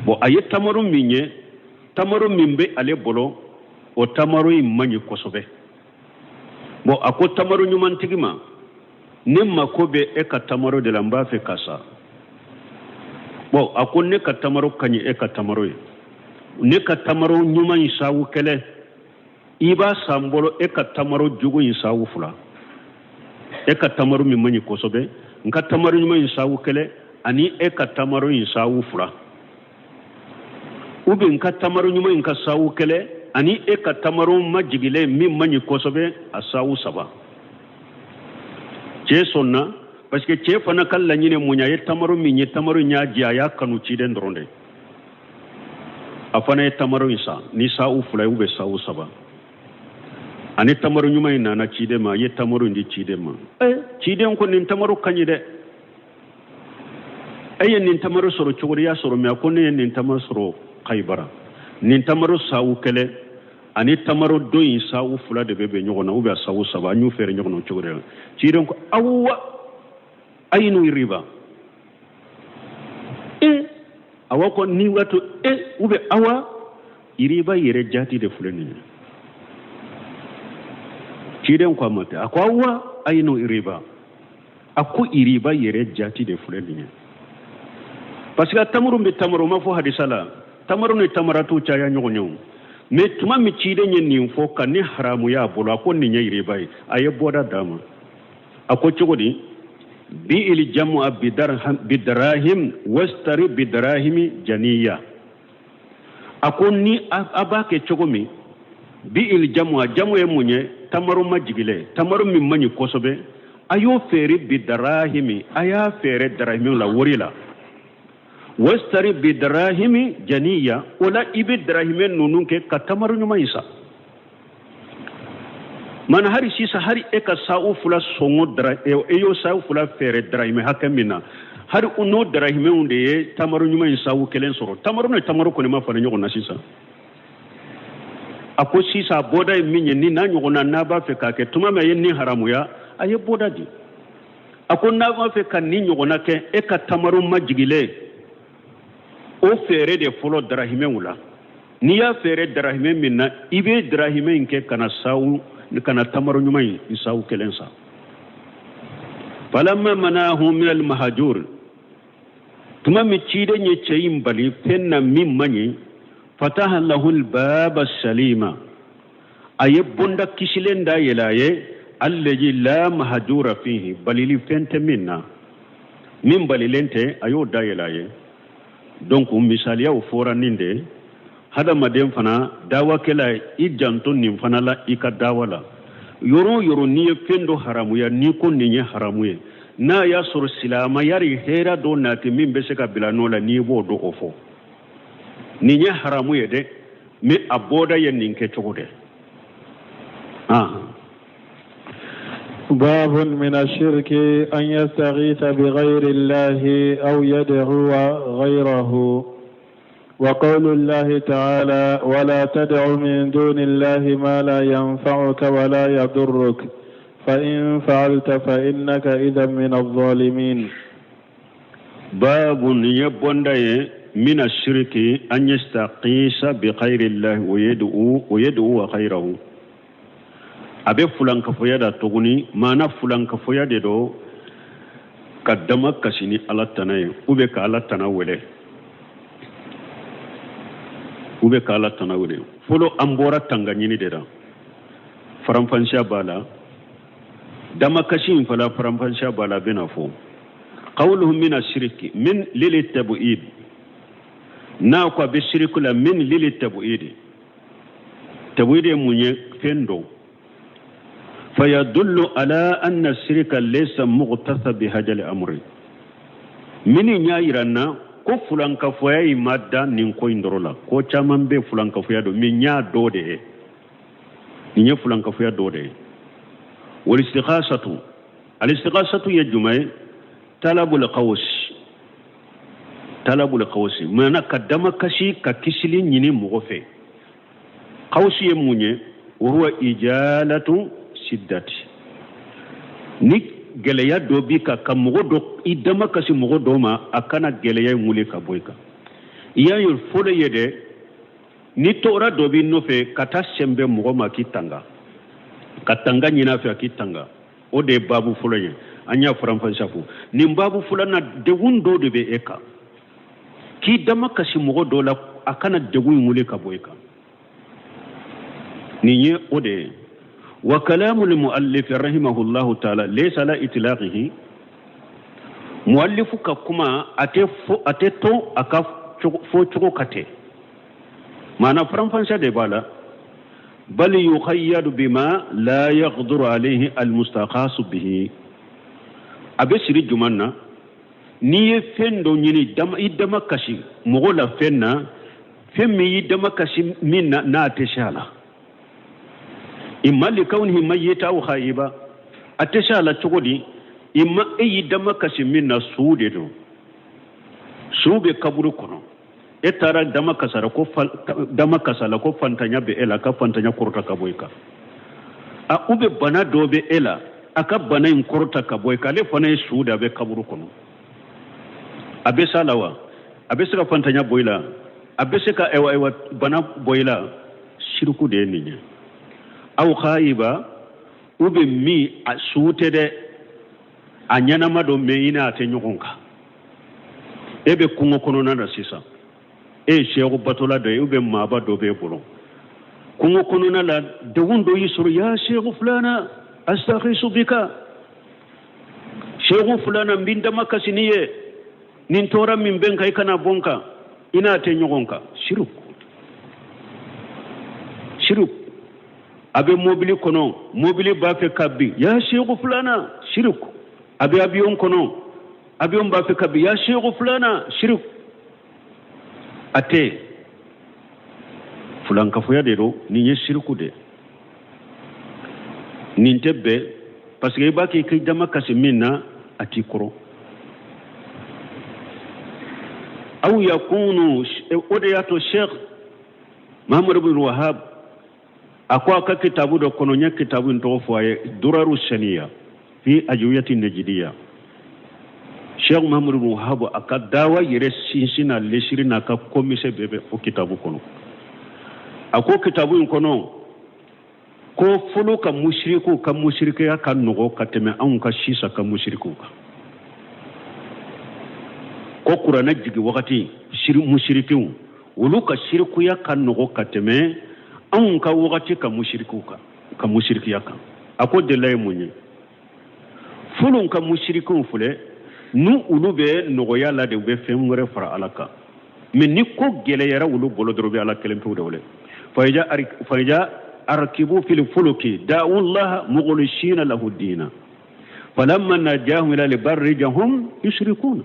Bon, a ye tamaro min ye, tamaro min bɛ ale bolo, o tamaro in man ɲi kosɛbɛ. Bon, a ko tamaro ɲumantigi ma, ne mako bɛ e ka tamaro de la, n b'a fɛ ka sa. Bon, a ko ne ka tamaro ka ɲi e ka tamaro ye. Ne ka tamaro ɲuman in sawu kɛlɛ, i b'a san n bolo e ka tamaro jugu in sawu fila. E ka tamaro min man ɲi kosɛbɛ, n ka tamaro ɲuman in sawu kɛlɛ ani e ka tamaro in sawu fila, ou bien n ka tamaro ɲuman in ka sawu kɛlɛ ani e ka tamaro majigilen min man ɲi kosɛbɛ, a sawu saba. Cɛ sɔnna, parce que cɛ fana ka laɲini mun ye? A ye tamaro min ye, tamaro in y'a diya, a y'a kanu ciden dɔrɔn de. A fana ye tamaro in san ni sawu fila ye ou bien sawu saba. Ani tamaro ɲuman in nana ciden ma, a ye tamaro in di ciden ma. Ciden ko nin tamaro ka ɲi dɛ, e ye nin tamaro sɔrɔ cogo di? I y'a sɔrɔ min? A ko ne ye nin tamaro sɔrɔ Khaybara. Nin tamaro sawu kɛlɛ ani tamaro dɔ in sawu fila de bɛ bɛn ɲɔgɔn na, ou bien sawu saba, an y'u feere ɲɔgɔn na o cogo de la. Ciden ko awa ayinu riba. Awa ko ni wato ou bien awa iriba yɛrɛ jati de filɛ nin ye. Ciden ko a ma ten, a ko awa ayinu iriba, a ko iriba yɛrɛ jati de filɛ nin ye. Parce que tamaro bɛ tamaro ma fɔ hadisa la, tamaro ni tamaratu caya ɲɔgɔn ye o. Mais tuma min ciden ye nin fɔ ka ni haramu y'a bolo, a ko nin ye iriba ye. A ye bɔda d'a ma. A ko cogo di? Bi'il jam'a bidarahim wastari bidarahimi janiya. A ko ni a b'a kɛ cogo min, bi'il jam'a, jamu ye mun ye? Tamaro majigilɛ, tamaro min man ɲi kosɛbɛ, a y'o feere bidarahimi, a y'a feere darahimi la, wari la. Wastari bidarahimi janiya, o la i bɛ darahimi ninnu kɛ ka tamaro ɲuman in san. Mana hari sisan, hari e ka sawu fila sɔngɔ dara, e y'o sawu fila feere darahimi hakɛ min na, hari n'o darahimɛw de ye tamaro ɲuman in sawu kelen sɔrɔ. Tamaro ni tamaro kɔni ma falen ɲɔgɔn na sisan. A ko sisan bɔda ye min ye, ni n'a ɲɔgɔnna n'a b'a fɛ k'a kɛ, tuma min a ye nin haramuya, a ye bɔda di. A ko n'a b'a fɛ ka nin ɲɔgɔnna kɛ, e ka tamaro majigilen o feere de fɔlɔ darahimɛw la. N'i y'a feere darahimɛ min na, i bɛ darahimɛ in kɛ ka na sawu, ka na tamaro ɲuman in sawu kelen san. Falamma manahu min al mahajur, tuma min ciden ye cɛ in bali fɛn na min man ɲi, fataha lahu al baba salima, a ye bonda kisilen da yɛlɛ a ye, allazi la mahajura fihi, balili fɛn tɛ min na, min balilen tɛ, a y'o da yɛlɛ a ye. Donc misaliyaw fɔra nin de. Hadamaden fana dawakɛla, i janto nin fana la i ka dawa la. Yɔrɔ o yɔrɔ n'i ye fɛn dɔ haramuya, n'i ko nin ye haramu ye, n'a y'a sɔrɔ silamɛya ri hɛrɛ dɔ nati min bɛ se ka bila nɔ la, n'i b'o dɔn o fɔ nin ye haramu ye dɛ, mais a bɔda ye nin kɛ cogo dɛ. باب من الشرك أن يستغيث بغير الله أو يدعو غيره. وقول الله تعالى ولا تدع من دون الله ما لا ينفعك ولا يضرك فإن فعلت فإنك إذا من الظالمين. باب يبوندي من الشرك أن يستغيث بغير الله ويدعو غيره. A bɛ fulankafoya da tuguni, maana fulankafoya de do. Ka dama kasi ni Ala tana ye ou bien ka Ala tana wele, ou bien ka Ala tana wele. Fɔlɔ an bɔra tanga ɲini de la, faranfansiya b'a la, damakasi in fana faranfansiya b'a la. A bɛna fɔ qawluhum mina shiriki min lili tabu'id, n'a ko a bɛ shiriku la, min lili tabu'id. Tabu'id ye mun ye? Fɛn dɔ fayadullu ala anna shirika laysa mughtasa bi hajali amri. Min y'a yira n na ko fulankafoya in ma dan nin ko in dɔrɔn la, ko caman bɛ fulankafoya don, min y'a dɔ de ye, nin ye fulankafoya dɔ de ye. Wal istighasatu, al istighasatu ye jumɛn ye? Talabul qaws, talabul qaws maana ka damakasi, ka kisili ɲini mɔgɔ fɛ. Qawsi ye mun ye? Wa huwa ijalatu siddati. Ni gɛlɛya dɔ b'i kan, ka mɔgɔ dɔ i damakasi mɔgɔ dɔ ma, a kana gɛlɛya in wuli ka bɔ i kan. I y'a ye fɔlɔ ye dɛ, ni tɔɔrɔ dɔ b'i nɔfɛ, ka taa sɛnbɛ mɔgɔ ma k'i tanga, ka tanga ɲini a fɛ a k'i tanga, o de ye baabu fɔlɔ ye. An y'a faranfasiya fɔ nin baabu fɔlɔ na. Degun dɔ de bɛ e kan, k'i dama kasi mɔgɔ dɔ la, a kana degun in wuli ka bɔ i kan. Nin ye o de ye. Wa kalamu lmuallifi rahimahullahu taala laysa ala itlaqihi. Muallifu ka kuma, a tɛ fo, a tɛ to a ka fɔ cogo ka tɛ, maana faranfansiya de b'a la. Bal yukhayyadu bima la yaqdiru alayhi almustaqasu bihi. A bɛ siri juman na? N'i ye fɛn dɔ ɲini, i dama kasi mɔgɔ la fɛn na, fɛn min y'i dama kasi min na, n'a tɛ se a la, imma likawnihi mayyita aw khaiba. A tɛ se a la cogo di? Imma e y'i dama kasi min na, su de don, su bɛ kaburu kɔnɔ. E taara dama kasara ko dama kasala ko fantanya bɛ e la, ka fantanya kɔrɔta ka bɔ i kan. A u bɛ bana dɔ bɛ e la, a ka bana in kɔrɔta ka bɔ i kan. Ale fana ye su de, a bɛ kaburu kɔnɔ. A bɛ s'a la wa? A bɛ se ka fantanya bɔ i la? A bɛ se ka ewa ewa bana bɔ i la? Siriku de ye nin ye. Aw khaiba, u bɛ min a su tɛ dɛ, a ɲɛnama don, mɛ i n'a tɛ ɲɔgɔn kan. E bɛ kungo kɔnɔna na sisan, e ye seku batola dɔ ye, ou bien maaba dɔ b'e bolo kungo kɔnɔna la, degun dɔ y'i sɔrɔ. Ya seku fulana, astakhisu bika, seku fulana, n bɛ n dama kasi n'i ye, nin tɔɔrɔ min bɛ n kan, i kana bɔ n kan. I n'a tɛ ɲɔgɔn kan. Siriku, siriku. A bɛ mobili kɔnɔ, mobili b'a fɛ ka bin, ya seku fulana, siriku. A bɛ avion kɔnɔ, avion b'a fɛ ka bin, ya seku fulana, siriku. A tɛ fulankafoya de don, nin ye siriku de, nin tɛ bɛn, parce que i b'a kɛ k'i dama kasi min na, a t'i kɔrɔ. Aw yakunu, o de y'a to Sheikh Muhammad bin Wahab a ko a ka kitabu dɔ kɔnɔ, n ye kitabu in tɔgɔ fɔ a ye, Duraru Saniya fi Ajwiyati Najidiya. Sheikh Muhammad bin Wahab a ka dawa yɛrɛ sinsin n'a lesiri n'a ka komisɛ bɛɛ bɛ o kitabu kɔnɔ. A ko kitabu in kɔnɔ ko fɔlɔ ka musirikiw ka musirikiya ka nɔgɔ ka tɛmɛ anw ka sisan ka musirikiw kan. Ko kuranɛ jigi wagati musirikiw olu ka sirikuya ka nɔgɔ ka tɛmɛ anw ka wagati ka musirikiw kan, ka musirikiya kan. A ko delila ye mun ye? Fɔlɔ ka musirikiw filɛ, n'u olu bɛ nɔgɔya la de, u bɛ fɛn wɛrɛ fara Ala kan, mɛ ni ko gɛlɛyara olu bolo dɔrɔn, u bɛ Ala kelen pewu de wele. Fayija arakibu fil fuluki da'u Allah mukhlisina lahu dina falamma najahum ila albarri jahum yushrikuna.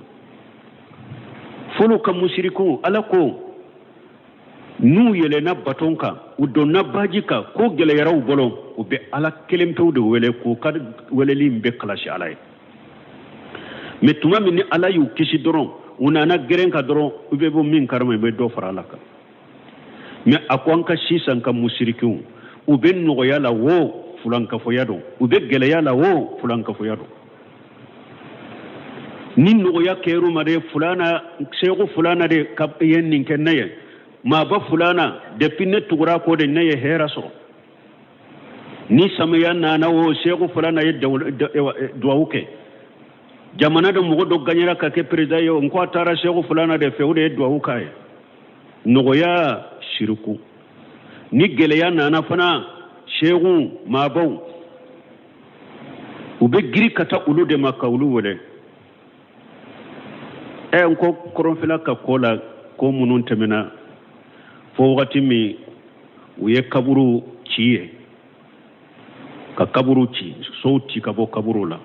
Fɔlɔ ka musirikiw, Ala ko n'u yɛlɛnna baton kan, u donna baji kan, ko gɛlɛyara u bolo, u bɛ Ala kelen pewu de wele, k'u ka weleli in bɛɛ kalasi Ala ye. Mɛ tuma min ni Ala y'u kisi dɔrɔn, u nana gɛrɛn kan dɔrɔn, u bɛ bɔ min karama, i bɛ dɔ fara Ala kan. Mɛ a ko an ka sisan ka musirikiw, u bɛ nɔgɔya la wo, fulankafoya don, u bɛ gɛlɛya la wo, fulankafoya don. Ni nɔgɔya kɛr'u ma de, fulana seku fulana de ka ye nin kɛ ne ye, maaba fulana, depuis ne tugura ko de, ne ye hɛrɛ sɔrɔ. Ni samiya nana wo, seku fulana ye duwawu kɛ. Jamana dɔ mɔgɔ dɔ gaɲɛra ka kɛ perezidan ye, n ko a taara seku fulana de fɛ, o de ye duwawu k'a ye. Nɔgɔya siriku. Ni gɛlɛya nana fana, seku maabaw u bɛ giri ka taa olu de ma ka olu wele. N ko kɔrɔnfɛla ka ko la, ko minnu tɛmɛna fo wagati min u ye kaburu ci ye, ka kaburu ci, sow ci ka bɔ kaburu la,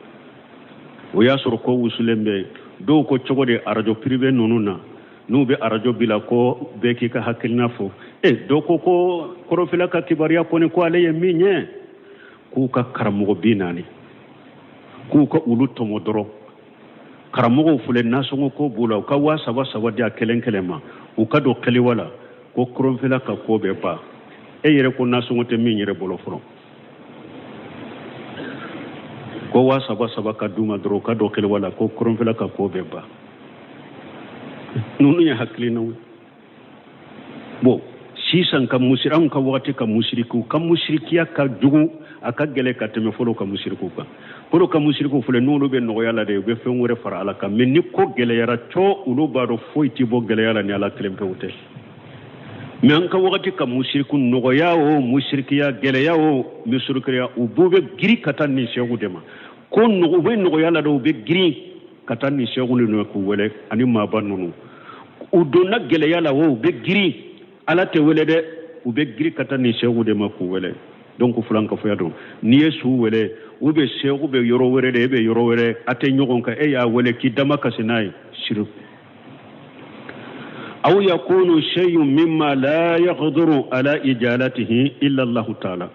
o y'a sɔrɔ ko wusulen bɛ. Dɔw ko cogo di arajo piribe ninnu na, n'u bɛ arajo bila ko bɛɛ k'i ka hakilina fɔ. Dɔw ko ko kɔrɔnfɛla ka kibaruya kɔni ko ale ye min ye, k'u ka karamɔgɔ 40, k'u ka olu tɔmɔ dɔrɔn. Karamɔgɔw filɛ, nasɔngɔ ko b'u la, u ka 3000 3000 di a kelen kelen ma, u ka don kɛliwa la, ko kɔrɔnfɛla ka ko bɛ ban. E yɛrɛ ko nasɔngɔ tɛ min yɛrɛ bolo fɔlɔ, ko 3000 3000 ka d'u ma dɔrɔn, u ka don kɛliwa la, ko kɔrɔnfɛla ka ko bɛ ban. Ninnu ye hakilinaw ye. Bon, sisan ka musiri, anw ka wagati ka musirikiw ka musirikiya ka jugu, a ka gɛlɛn ka tɛmɛ fɔlɔ ka musirikiw kan. Fɔlɔ ka musirikiw filɛ, n'olu bɛ nɔgɔya la de, u bɛ fɛn wɛrɛ fara Ala kan. Mais ni ko gɛlɛyara cɔ, olu b'a dɔn foyi tɛ bɔ gɛlɛya la ni Ala kelen pewu tɛ. Mais an ka wagati ka musiriku, nɔgɔya o musirikiya, gɛlɛya o musirikiya, u b'u bɛ giri ka taa nin seku de ma. Ko u bɛ nɔgɔya la de, u bɛ girin ka taa nin seku ninnu k'u wele ani maaba ninnu. U donna gɛlɛya la o, u bɛ girin, Ala tɛ wele dɛ, u bɛ girin ka taa nin seku de ma k'u wele. Donc fulankafoya don. N'i ye su wele, u bɛ seku bɛ yɔrɔ wɛrɛ de, e bɛ yɔrɔ wɛrɛ, a tɛ ɲɔgɔn kan, e y'a wele k'i dama kasi n'a ye, siriku. Aw yakunu shay'un mimma la yaqdiru ala ijalatihi illa Allahu ta'ala.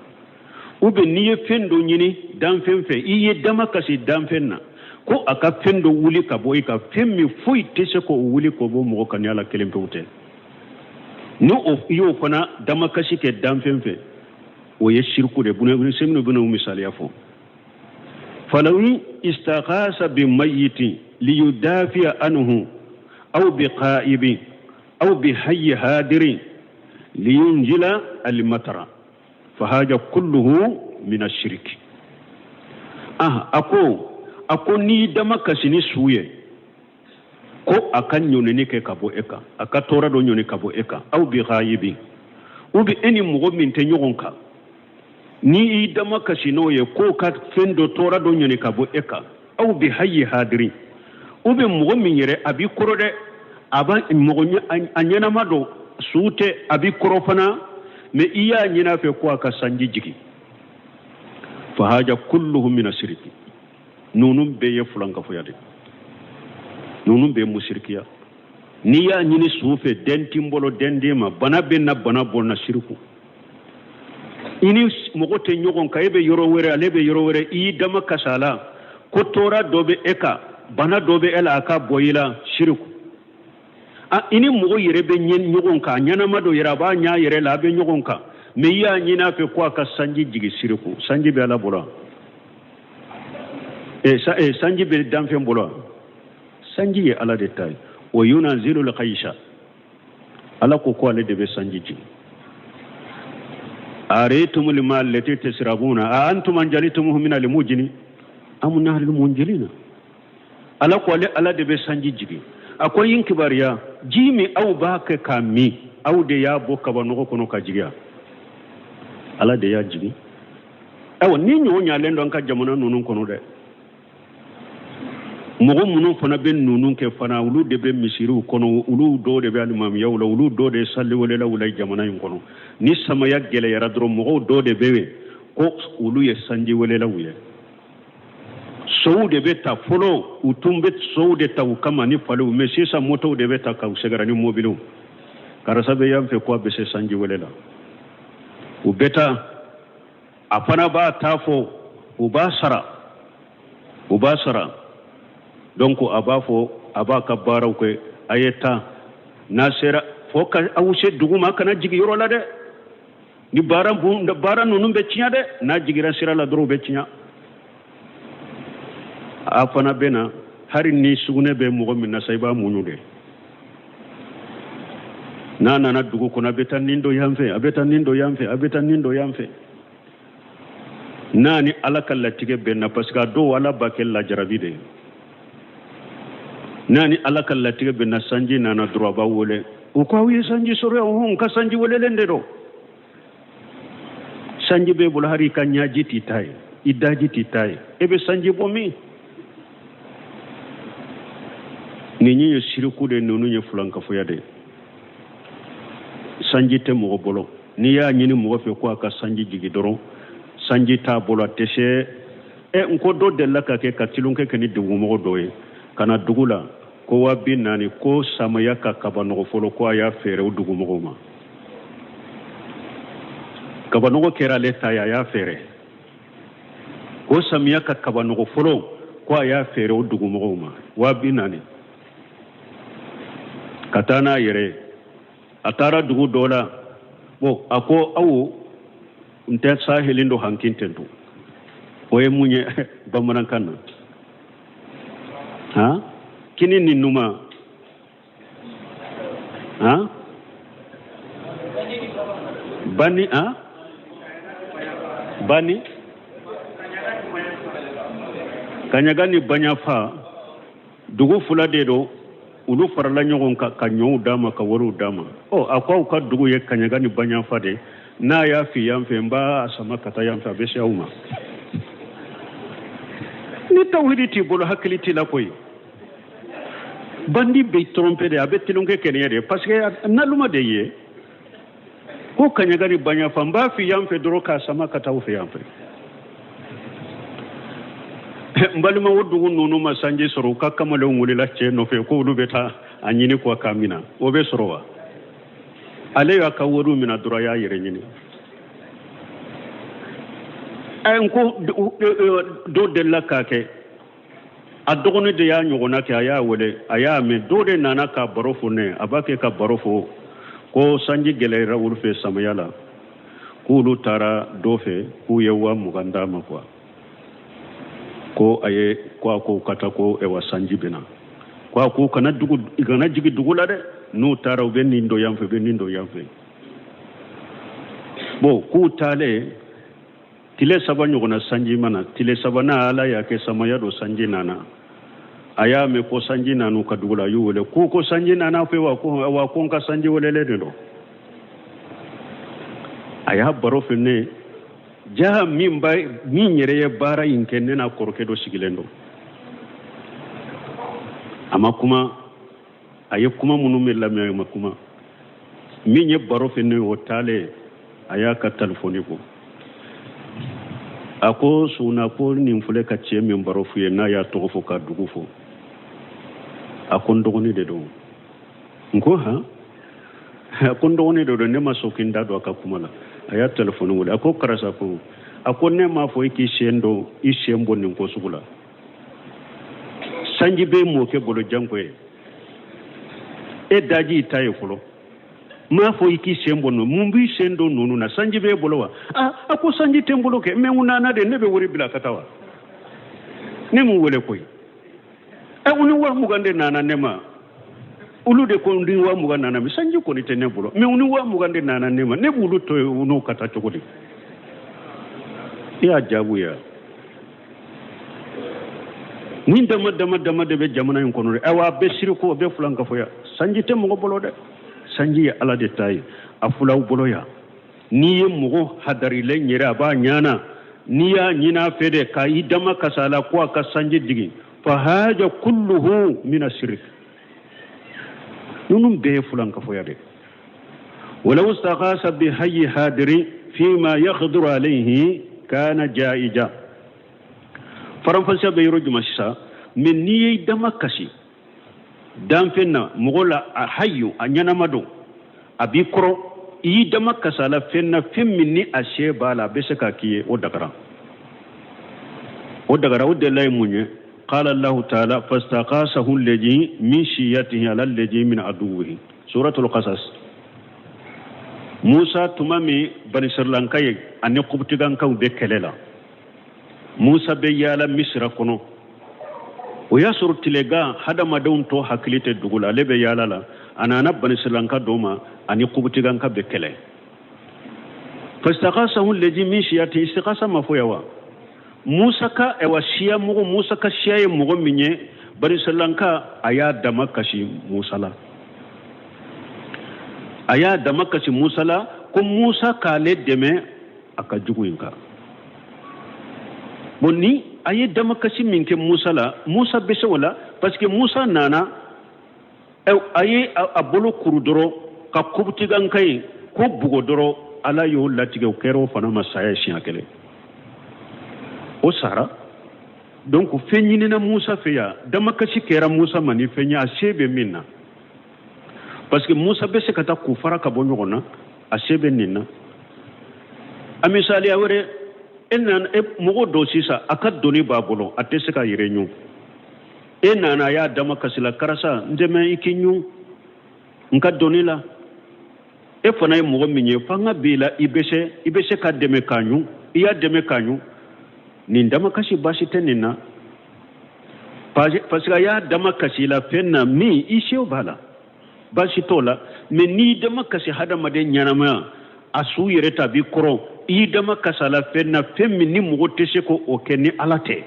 Ou bien n'i ye fɛn dɔ ɲini danfɛn fɛ, i ye dama kasi danfɛn na, ko a ka fɛn dɔ wuli ka bɔ i kan, fɛn min foyi tɛ se k'o wuli k'o bɔ mɔgɔ kan ni Ala kelen pewu tɛ. Ni o i y'o fana damakasi kɛ danfɛn fɛ, o ye siriku de ye. Ibn Usaymin bɛna o misaliya fɔ. Falaw istaghasa bi mayyitin liyudafi'a anhu aw bi qa'ibin aw bi hayyi hadirin liyunjila al-matara fahaja kulluhu min ash-shirk. A ko n'i dama kasi ni su ye, ko a ka ɲɔnini kɛ ka bɔ e kan, a ka tɔɔrɔ dɔ ɲɔni ka bɔ e kan, aw bi ghaibi, ou bi e ni mɔgɔ min tɛ ɲɔgɔn kan, ni i dama kasi n'o ye, k'o ka fɛn dɔ tɔɔrɔ dɔ ɲɔni ka bɔ e kan, aw bi hayyi hadiri, ou bi mɔgɔ min yɛrɛ a b'i kɔrɔ dɛ, a b'a mɔgɔ a ɲɛnama don, su tɛ, a b'i kɔrɔ fana, mais i y'a ɲini a fɛ ko a ka sanji jigin. Fahaja kulluhum mina siriki. Ninnu bɛɛ ye fulankafoya de, ninnu bɛɛ ye musirikiya. N'i y'a ɲini su fɛ, den t'i bolo, den d'e ma, bana bɛ na, bana bɔ na, siriku. I ni mɔgɔ tɛ ɲɔgɔn kan, e bɛ yɔrɔ wɛrɛ, ale bɛ yɔrɔ wɛrɛ, i y'i dama kasa la, ko tɔɔrɔ dɔ bɛ e kan, bana dɔ bɛ e la, a ka bɔ i la, siriku. I ni mɔgɔ yɛrɛ bɛ ɲɔgɔn kan, a ɲɛnama dɔ yɛrɛ, a b'a ɲɛ yɛrɛ la, a bɛ ɲɔgɔn kan, mais i y'a ɲini a fɛ ko a ka sanji jigin, siriku. Sanji bɛ Ala bolo wa? Sanji bɛ danfɛn bolo wa? Sanji ye Ala de ta ye. Wa yunazilu al-ghaysa, Ala ko ko ale de bɛ sanji jigin. Araytumul ma'a allati tashrabuna a antum anzaltumuhu min al-muzni am nahnu al-munzilina. Ala ko ale Ala de bɛ sanji jigin. A ko yin kibaruya, ji min aw b'a kɛ k'a min, aw de y'a bɔ kabanɔgɔ kɔnɔ ka jigin. Ala de y'a jigin. Ayiwa, ni ɲɔ ɲalen don an ka jamana ninnu kɔnɔ dɛ, mɔgɔ minnu fana bɛ ninnu kɛ fana, olu de bɛ misiriw kɔnɔ, olu dɔw de bɛ alimamiyaw la, olu dɔw de ye saliwelelaw la jamana in kɔnɔ. Ni samaya gɛlɛyara dɔrɔn, mɔgɔw dɔw de bɛ yen ko olu ye sanjiwelelaw ye. Sow de bɛ ta fɔlɔ, u tun bɛ sow de ta u kama ni faliw, mais sisan motow de bɛ ta k'u sɛgɛrɛ ni mobiliw. Karisa bɛ yan fɛ ko a bɛ se sanjiwele la, u bɛ taa, a fana b'a ta fɔ, u b'a sara, u b'a sara. Donc a b'a fɔ, a b'a ka baaraw kɛ, a ye taa, n'a sera fo ka aw se dugu ma, a kana jigin yɔrɔ la dɛ, ni baara ninnu bɛ tiɲɛ dɛ, n'a jiginra sira la dɔrɔn u bɛ tiɲɛ. A fana bɛ na, hali ni sugunɛ bɛ mɔgɔ min na sa, i b'a muɲu de. N'a nana dugu kɔnɔ, a bɛ taa nin dɔ yan fɛ, a bɛ taa nin dɔ yan fɛ, a bɛ taa nin dɔ yan fɛ. N'a ni Ala ka latigɛ bɛnna, parce que a dɔw Ala b'a kɛ lajarabi de ye. N'a ni Ala ka latigɛ bɛnna sanji nana dɔrɔn a b'aw wele. U ko aw ye sanji sɔrɔ yan, hɔn n ka sanji welelen de don. Sanji b'e bolo hali i ka ɲaji t'i ta ye, i daji t'i ta ye, e bɛ sanji bɔ min? Nin ye siriku de ye, ninnu ye fulankafoya de ye. Sanji tɛ mɔgɔ bolo. N'i y'a ɲini mɔgɔ fɛ ko a ka sanji jigi dɔrɔn, sanji t'a bolo, a tɛ se. Ɛ n ko dɔ delila ka kɛ ka tulonkɛ kɛ ni dugumɔgɔ dɔ ye ka na dugu la ko 40,000 ko samaya ka kabanɔgɔ fɔlɔ ko a y'a feere o dugumɔgɔw ma. Kabanɔgɔ kɛra ale ta ye, a y'a feere. Ko samiya ka kabanɔgɔ fɔlɔ ko a y'a feere o dugumɔgɔw ma 40,000 ka taa n'a yɛrɛ ye. A taara dugu dɔ la, bon a ko aw n tɛ sahelen don hankin ten to. O ye mun ye bamanankan na? Han, kini ni numan, han, bani, han, bani, kaɲaga ni baɲafa dugu fila de don. Olu farala ɲɔgɔn kan ka ɲɔw d'a ma, ka wariw d'a ma. Ɔ a ko aw ka dugu ye kaɲaga ni baɲafa de, n'a y'a fi yan fɛ, n b'a sama ka taa yan fɛ, a bɛ se aw ma. Ni tawhidi t'i bolo, hakili t'i la koyi. Bandi bɛ tromper de, a bɛ tulonkɛ kɛ nin ye de, parce que naloma de ye. Ko kaɲaga ni baɲafa, n b'a fi yan fɛ dɔrɔn k'a sama ka taa aw fɛ yan fɛ. N balima, o dugu ninnu ma sanji sɔrɔ, u ka kamalenw wulila cɛ nɔfɛ ko olu bɛ taa a ɲini ko k'a minɛ. O bɛ sɔrɔ wa? Ale y'a ka wariw minɛ dɔrɔn, a y'a yɛrɛ ɲini. Ɛ n ko dɔ delila k'a kɛ, a dɔgɔnin de y'a ɲɔgɔnna kɛ, a y'a wele, a y'a mɛn. Dɔ de nana ka baro fɔ ne, a b'a kɛ ka baro fɔ ko sanji gɛlɛyara olu fɛ samiya la, k'olu taara dɔ fɛ k'u ye 20,000 d'a ma quoi, ko a ye ko a ko ka taa ko ɛwa sanji bɛ na, ko a ko kana dugu, kana jigin dugu la dɛ, n'u taara u bɛ nin don yan fɛ, u bɛ nin don yan fɛ. Bon k'u taalen tile saba ɲɔgɔnna sanji ma na. Tile sabanan Ala y'a kɛ samaya don, sanji nana. A y'a mɛn ko sanji nana u ka dugu la, a y'u wele ko ko sanji nana fɛ wa? Ko wa, ko n ka sanji welelen de don. A y'a baro fɛ ne ja min ba min yɛrɛ ye baara in kɛ, ne n'a kɔrɔkɛ dɔ sigilen don. A ma kuma, a ye kuma minnu bɛ lamɛn, a ma kuma. Min ye baro fɛ ne o taalen, a y'a ka telefɔni bɔ, a ko suna ko nin filɛ ka cɛ min baro f'u ye, n'a y'a tɔgɔ fɔ ka dugu fɔ, a ko n dɔgɔnin de don. N ko han? A ko n dɔgɔnin de don, ne ma sɔn k'i da don a ka kuma la. A y'a telefɔni wele, a ko karisa, ko a ko ne m'a fɔ i k'i sen don, i sen bɔ nin ko sugu la. Sanji bɛ mɔkɛ bolo janko ye, e daji i ta ye fɔlɔ. N m'a fɔ i k'i sen bɔ ninnu, mun b'i sen don ninnu na? Sanji b'e bolo wa? A ko sanji tɛ n bolo kɛ, mɛ n nana de, ne bɛ wari bila ka taa wa? Ne m'u wele koyi. Ɛ u ni 20,000 de nana ne ma, olu de ko ni 20,000 nana, mɛ sanji kɔni tɛ ne bolo, mɛ u ni 20,000 de nana ne ma, ne b'olu to yen u n'u ka taa cogo di? I y'a jaabu ya. Nin dama dama dama de bɛ jamana in kɔnɔ dɛ. Ayiwa, a bɛ siriku, a bɛ fulankafoya. Sanji tɛ mɔgɔ bolo dɛ, sanji ye Ala de ta ye, a filaw bolo yan. N'i ye mɔgɔ hadarilen yɛrɛ, a b'a ɲana, n'i y'a ɲini a fɛ de ka i dama kasa la ko a ka sanji jigin, fa haja kulluhu mina sirik. Ninnu bɛɛ ye fulankafoya de. Walaw istaghasa bi hayyi hadiri fima yaqdiru alayhi kana jaija. Faranfasiya bɛ yɔrɔ jumɛn sisan? Mɛ n'i y'i dama kasi danfɛn na, mɔgɔ la, a hayu, a ɲɛnama don, a b'i kɔrɔ, i y'i dama kasa la fɛn na, fɛn min ni a se b'a la, a bɛ se k'a k'i ye, o dagara, o dagara. O delila ye mun ye? Qala Allahu ta'ala fastaqasahu alladhi min shiyatihi ala alladhi min aduwwihi, suratul qasas. Musa tuma min banisirilanka ye ani kubutigankaw bɛ kɛlɛ la, Musa bɛ yaala Misira kɔnɔ. O y'a sɔrɔ tilegan, hadamadenw tɔ hakili tɛ dugu la, ale bɛ yaala la. A nana banisirilanka dɔ ma, ani kubutiganka bɛ kɛlɛ. Fastaqasahu alladhi min shiyatihi, istiqasa ma fɔ yan wa? Musa ka ɛwa siya mɔgɔ, Musa ka siya ye mɔgɔ min ye, Bani Israilanka a y'a dama kasi Musa la, a y'a dama kasi Musa la ko Musa k'ale dɛmɛ a ka jugu in kan. Bon, ni a ye damakasi min kɛ Musa la, Musa bɛ se o la, parce que Musa nana, a ye a bolo kuru dɔrɔn ka kɔptikanka in k'o bugɔ dɔrɔn, Ala y'o latigɛ, o kɛra o fana ma saya ye siɲɛ kelen, o sara. Donc fɛn ɲinina Musa fɛ yan, damakasi kɛra Musa ma ni fɛn ye a se bɛ min na, parce que Musa bɛ se ka taa k'u fara ka bɔ ɲɔgɔn na, a se bɛ nin na. A misaliya wɛrɛ, e nana, e mɔgɔ dɔ sisan, a ka doni b'a bolo, a tɛ se k'a yɛrɛ ɲun. E nana, a y'a dama kasi la, karisa, n dɛmɛ i k'i ɲun n ka doni la. E fana ye mɔgɔ min ye, fanga b'i la, i bɛ se ka dɛmɛ k'a ɲun, i y'a dɛmɛ k'a ɲun. Nin damakasi, baasi tɛ nin na, parce que a y'a dama kasi la fɛn na min i sew b'a la, baasi t'o la. Mais n'i dama kasi hadamaden ɲɛnamaya, a su yɛrɛ ta b'i kɔrɔ, i y'i dama kasi a la fɛn na, fɛn min ni mɔgɔ tɛ se k'o kɛ ni Ala tɛ,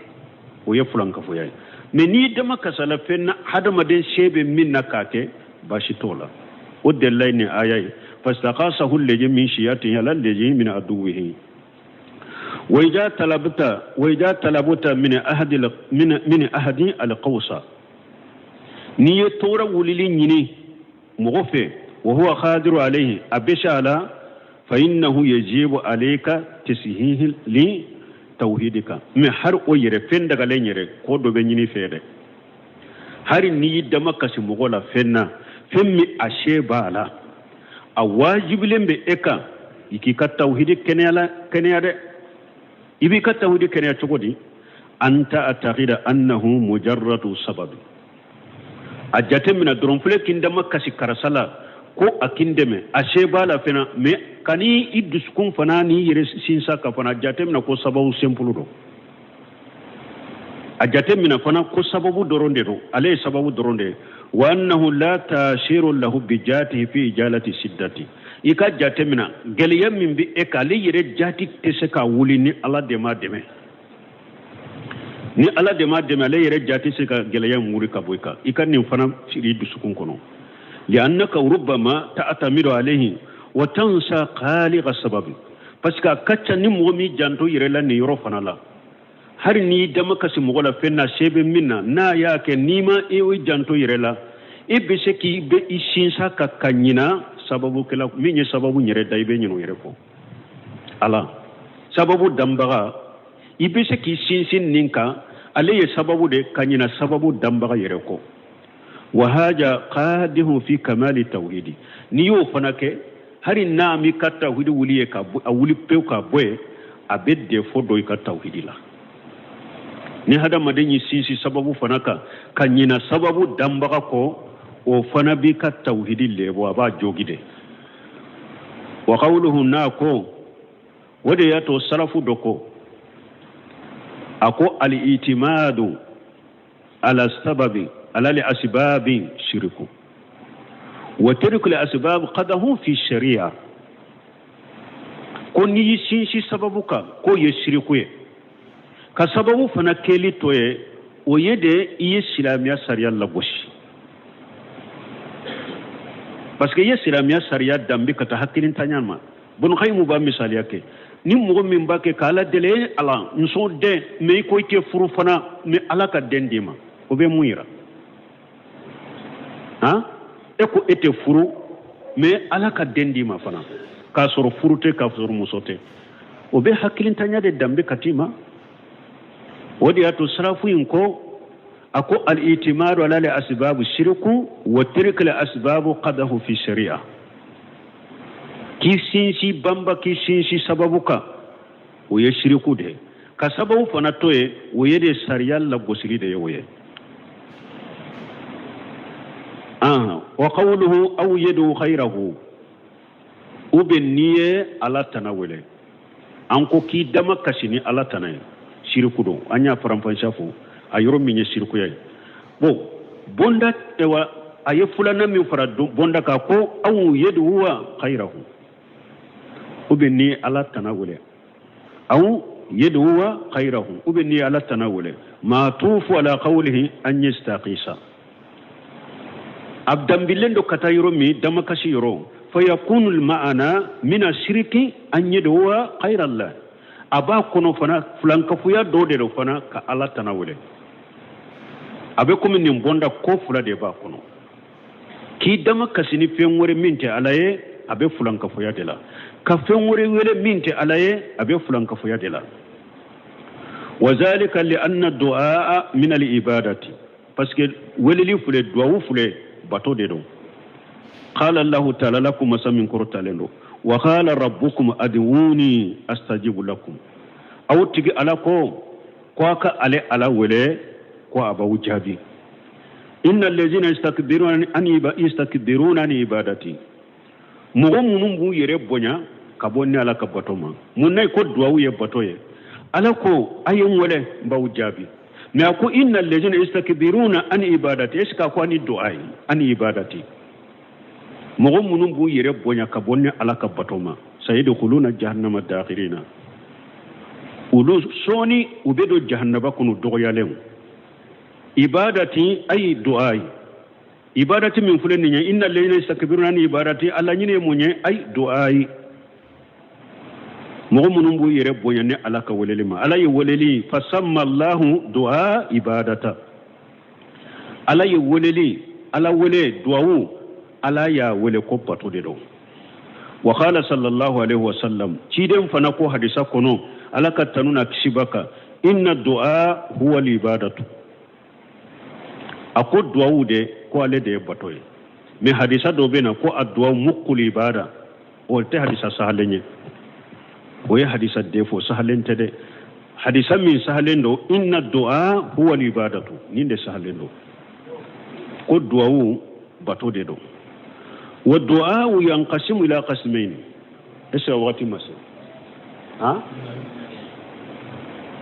o ye fulankafoya ye. Mais n'i dama kasi a la fɛn na hadamaden se bɛ min na k'a kɛ, baasi t'o la. O delila ye nin aya ye: fastaghasahu allazi min shi'atihi ala allazi min aduwwihi. Wa idha talabta min ahadi alqawsa, n'i ye tora wulili ɲini mɔgɔ fɛ, wa huwa qadiru alayhi, a bɛ se a la, fa innahu yajibu alayka tashihi li tawhidika. Mais har o yɛrɛ, fɛn dagalen yɛrɛ, ko dɔ bɛ ɲini fɛ dɛ. Hari n'i y'i dama kasi mɔgɔ la fɛn na, fɛn min a se b'a la, a wajibilen bɛ e kan i k'i ka tawhidi kɛnɛya la, kɛnɛya dɛ. I b'i ka tawhidi kɛnɛya cogo di? An ta'taqida annahu mujarradu sababi. A jate minɛ dɔrɔn, filɛ k'i dama kasi karisa la ko a k'i dɛmɛ, a se b'a la fana, mais kan'i i dusukun fana n'i yɛrɛ sinsa ka fana jate minɛ ko sababu simple don. A jate minɛ fana ko sababu dɔrɔn de don, ale ye sababu dɔrɔn de ye. Wa annahu la tasiru lahu bi jatihi fi ijalati siddati. I ka jate minɛ gɛlɛya min bɛ e kan, ale yɛrɛ jati tɛ se ka wuli ni Ala de ma dɛmɛ. Ni Ala de ma dɛmɛ, ale yɛrɛ jati se ka gɛlɛya in wuli ka bɔ i kan. I ka nin fana siri i dusukun kɔnɔ. Liannaka rubbama ta'tamidu alayhi wa tansa khaliqa sababi, parce que a ka ca ni mɔgɔ min janto yɛrɛ la nin yɔrɔ fana la. Hali n'i dama kasi mɔgɔ la fɛn na, se bɛ min na, n'a y'a kɛ, n'i ma i janto yɛrɛ la, i bɛ se k'i bɛ i sinsa ka ɲina sababukɛla min ye sababu yɛrɛ da, i bɛ ɲinɛ o yɛrɛ kɔ. Ala sababu danbaga, i bɛ se k'i sinsin nin kan, ale ye sababu de, ka ɲina sababu danbaga yɛrɛ kɔ. Wa haja qadihu fi kamali tawhidi. N'i y'o fana kɛ, hali n'a m'i ka tawhidi wuli ye ka a wuli pewu ka bɔ yen, a bɛ défaut dɔ i ka tawhidi la. Ni hadamaden y'i sinsin sababu fana kan ka ɲina sababu danbaga kɔ, o fana b'i ka tawhidi lɛbɔ, a b'a jogi de. Wa qawluhu, n'a ko, o de y'a to salafu dɔ ko, a ko: al-itimadu ala sababi ala li asbabin shirku wa tarku li asbab qadahu fi sharia. Ko n'i y'i sinsin sababu kan, k'o ye siriku ye, ka sababu fana kɛli to ye, o ye de i ye silamɛya sariya lagosi, parce que i ye silamɛya sariya danbe ka taa hakilintanya ma. Bun Qayimu b'a misaliya kɛ ni mɔgɔ min b'a kɛ k'Ala deli: e Ala, n sɔn den, mais i ko i tɛ furu fana, mais Ala ka den d'i ma. O bɛ mun yira? Han, e ko e tɛ furu, mais Ala ka den d'i ma fana, k'a sɔrɔ furu tɛ, k'a sɔrɔ muso tɛ, o bɛ hakilintanya de danbe ka t'i ma. O de y'a to sarafu in ko, a ko: al-itimadu ala al asbabu shirku wa tarku al asbabu qadahu fi sharia. K'i sinsin banba, k'i sinsin sababu kan, o ye siriku de ye. Ka sababu fana to ye, o ye de sariya lagosili de ye, o ye. Wa qawluhu aw yadu khayrahu, ou bien n'i ye Ala tana wele, an ko k'i dama kasi ni Ala tana ye, siriku don. An y'a faranfasiya fɔ a yɔrɔ min ye sirikuya ye. Bon, bonda wa a ye filanan min fara bonda kan ko aw yad'uwa khayrahu, ou bien ni Ala tana wele, aw yad'uwa khayrahu, ou bien ni Ala tana wele. Ma'tufu ala qawlihi an yastaqisa, a danbilen don ka taa yɔrɔ min, damakasi yɔrɔ. Fayakunu al-ma'ana min ashiriki an yad'uwa ghayra Allah. A b'a kɔnɔ fana, filankafoya dɔ de don fana ka Ala tana wele. A bɛ komi nin bɔnda ko fila de b'a kɔnɔ: k'i dama kasi ni fɛn wɛrɛ min tɛ Ala ye, a bɛ filankafoya de la; ka fɛn wɛrɛ wele min tɛ Ala ye, a bɛ filankafoya de la. Wa zalika li anna du'a min al ibadati, parce que weleli filɛ, duwawu filɛ, bato de don. Qala Allahu ta'ala, la ko masa min kɔrɔtalen don: wa qala rabbukum ad'uni astajibu lakum. Aw tigi Ala ko a ka ale Ala wele, ko a b'aw jaabi. Inna allazina yastakbiruna an ibadati, mɔgɔ minnu b'u yɛrɛ bonya ka bɔ ne Ala ka bato ma. Mun na? Ko duwawu ye bato ye. Ala ko: a ye n wele, n b'aw jaabi. Mais a ko inna allazina yastakbiruna an ibadati, est ce que a ko ani du'a ye? An ibadati, mɔgɔ minnu b'u yɛrɛ bonya ka bɔ ne Ala ka bato ma, sayadkhuluna jahannama dakhirina, olu sɔɔni u bɛ don jahannaba kɔnɔ dɔgɔyalenw. Ibadati ay du'ai, ibadati min filɛ nin ye, inna allazina yastakbiruna an ibadati, ala ɲini ye mun ye? Ay du'ai, mɔgɔ minnu b'u yɛrɛ bonya ne Ala ka weleli ma. Ala ye weleli, fasamma Allahu du'a ibadata, Ala ye weleli, Ala wele, duwawu, Ala y'a wele ko bato de don. Wa qala sallallahu alaihi wa sallam, ciden fana ko hadisa kɔnɔ, Ala ka tanu na kisi b'a kan: inna du'a huwa ibadatu. A ko duwawu de, ko ale de ye bato ye. Mais hadisa dɔ bɛ na ko a duwawu mukkul ibada, o tɛ hadisa sahalen ye, o ye hadisa defo, sahalen tɛ dɛ. Hadisa min sahalen don, inna du'a huwa ibadatu, nin de sahalen don, ko duwawu bato de don. Wa du'a yanqasimu ila qismayn. Est ce que wagati ma se? Han,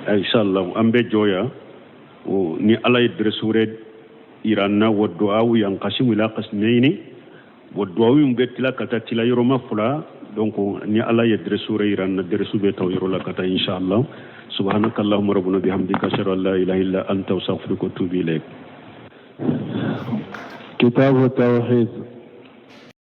inshallah an bɛ jɔ yan. O ni Ala ye dɛrɛsi wɛrɛ yira an na, wa du'a yanqasimu ila qismayn, wa duwawu in bɛ tila ka taa tila yɔrɔma fila. Donc ni Ala ye dɛrɛsi wɛrɛ yira an na, dɛrɛsi bɛ ta o yɔrɔ la ka taa, inshallah. Subhanaka allahumma rabbana bihamdika, ashhadu an la ilaha illa anta, astaghfiruka wa atubu ilayk. كتاب التوحيد.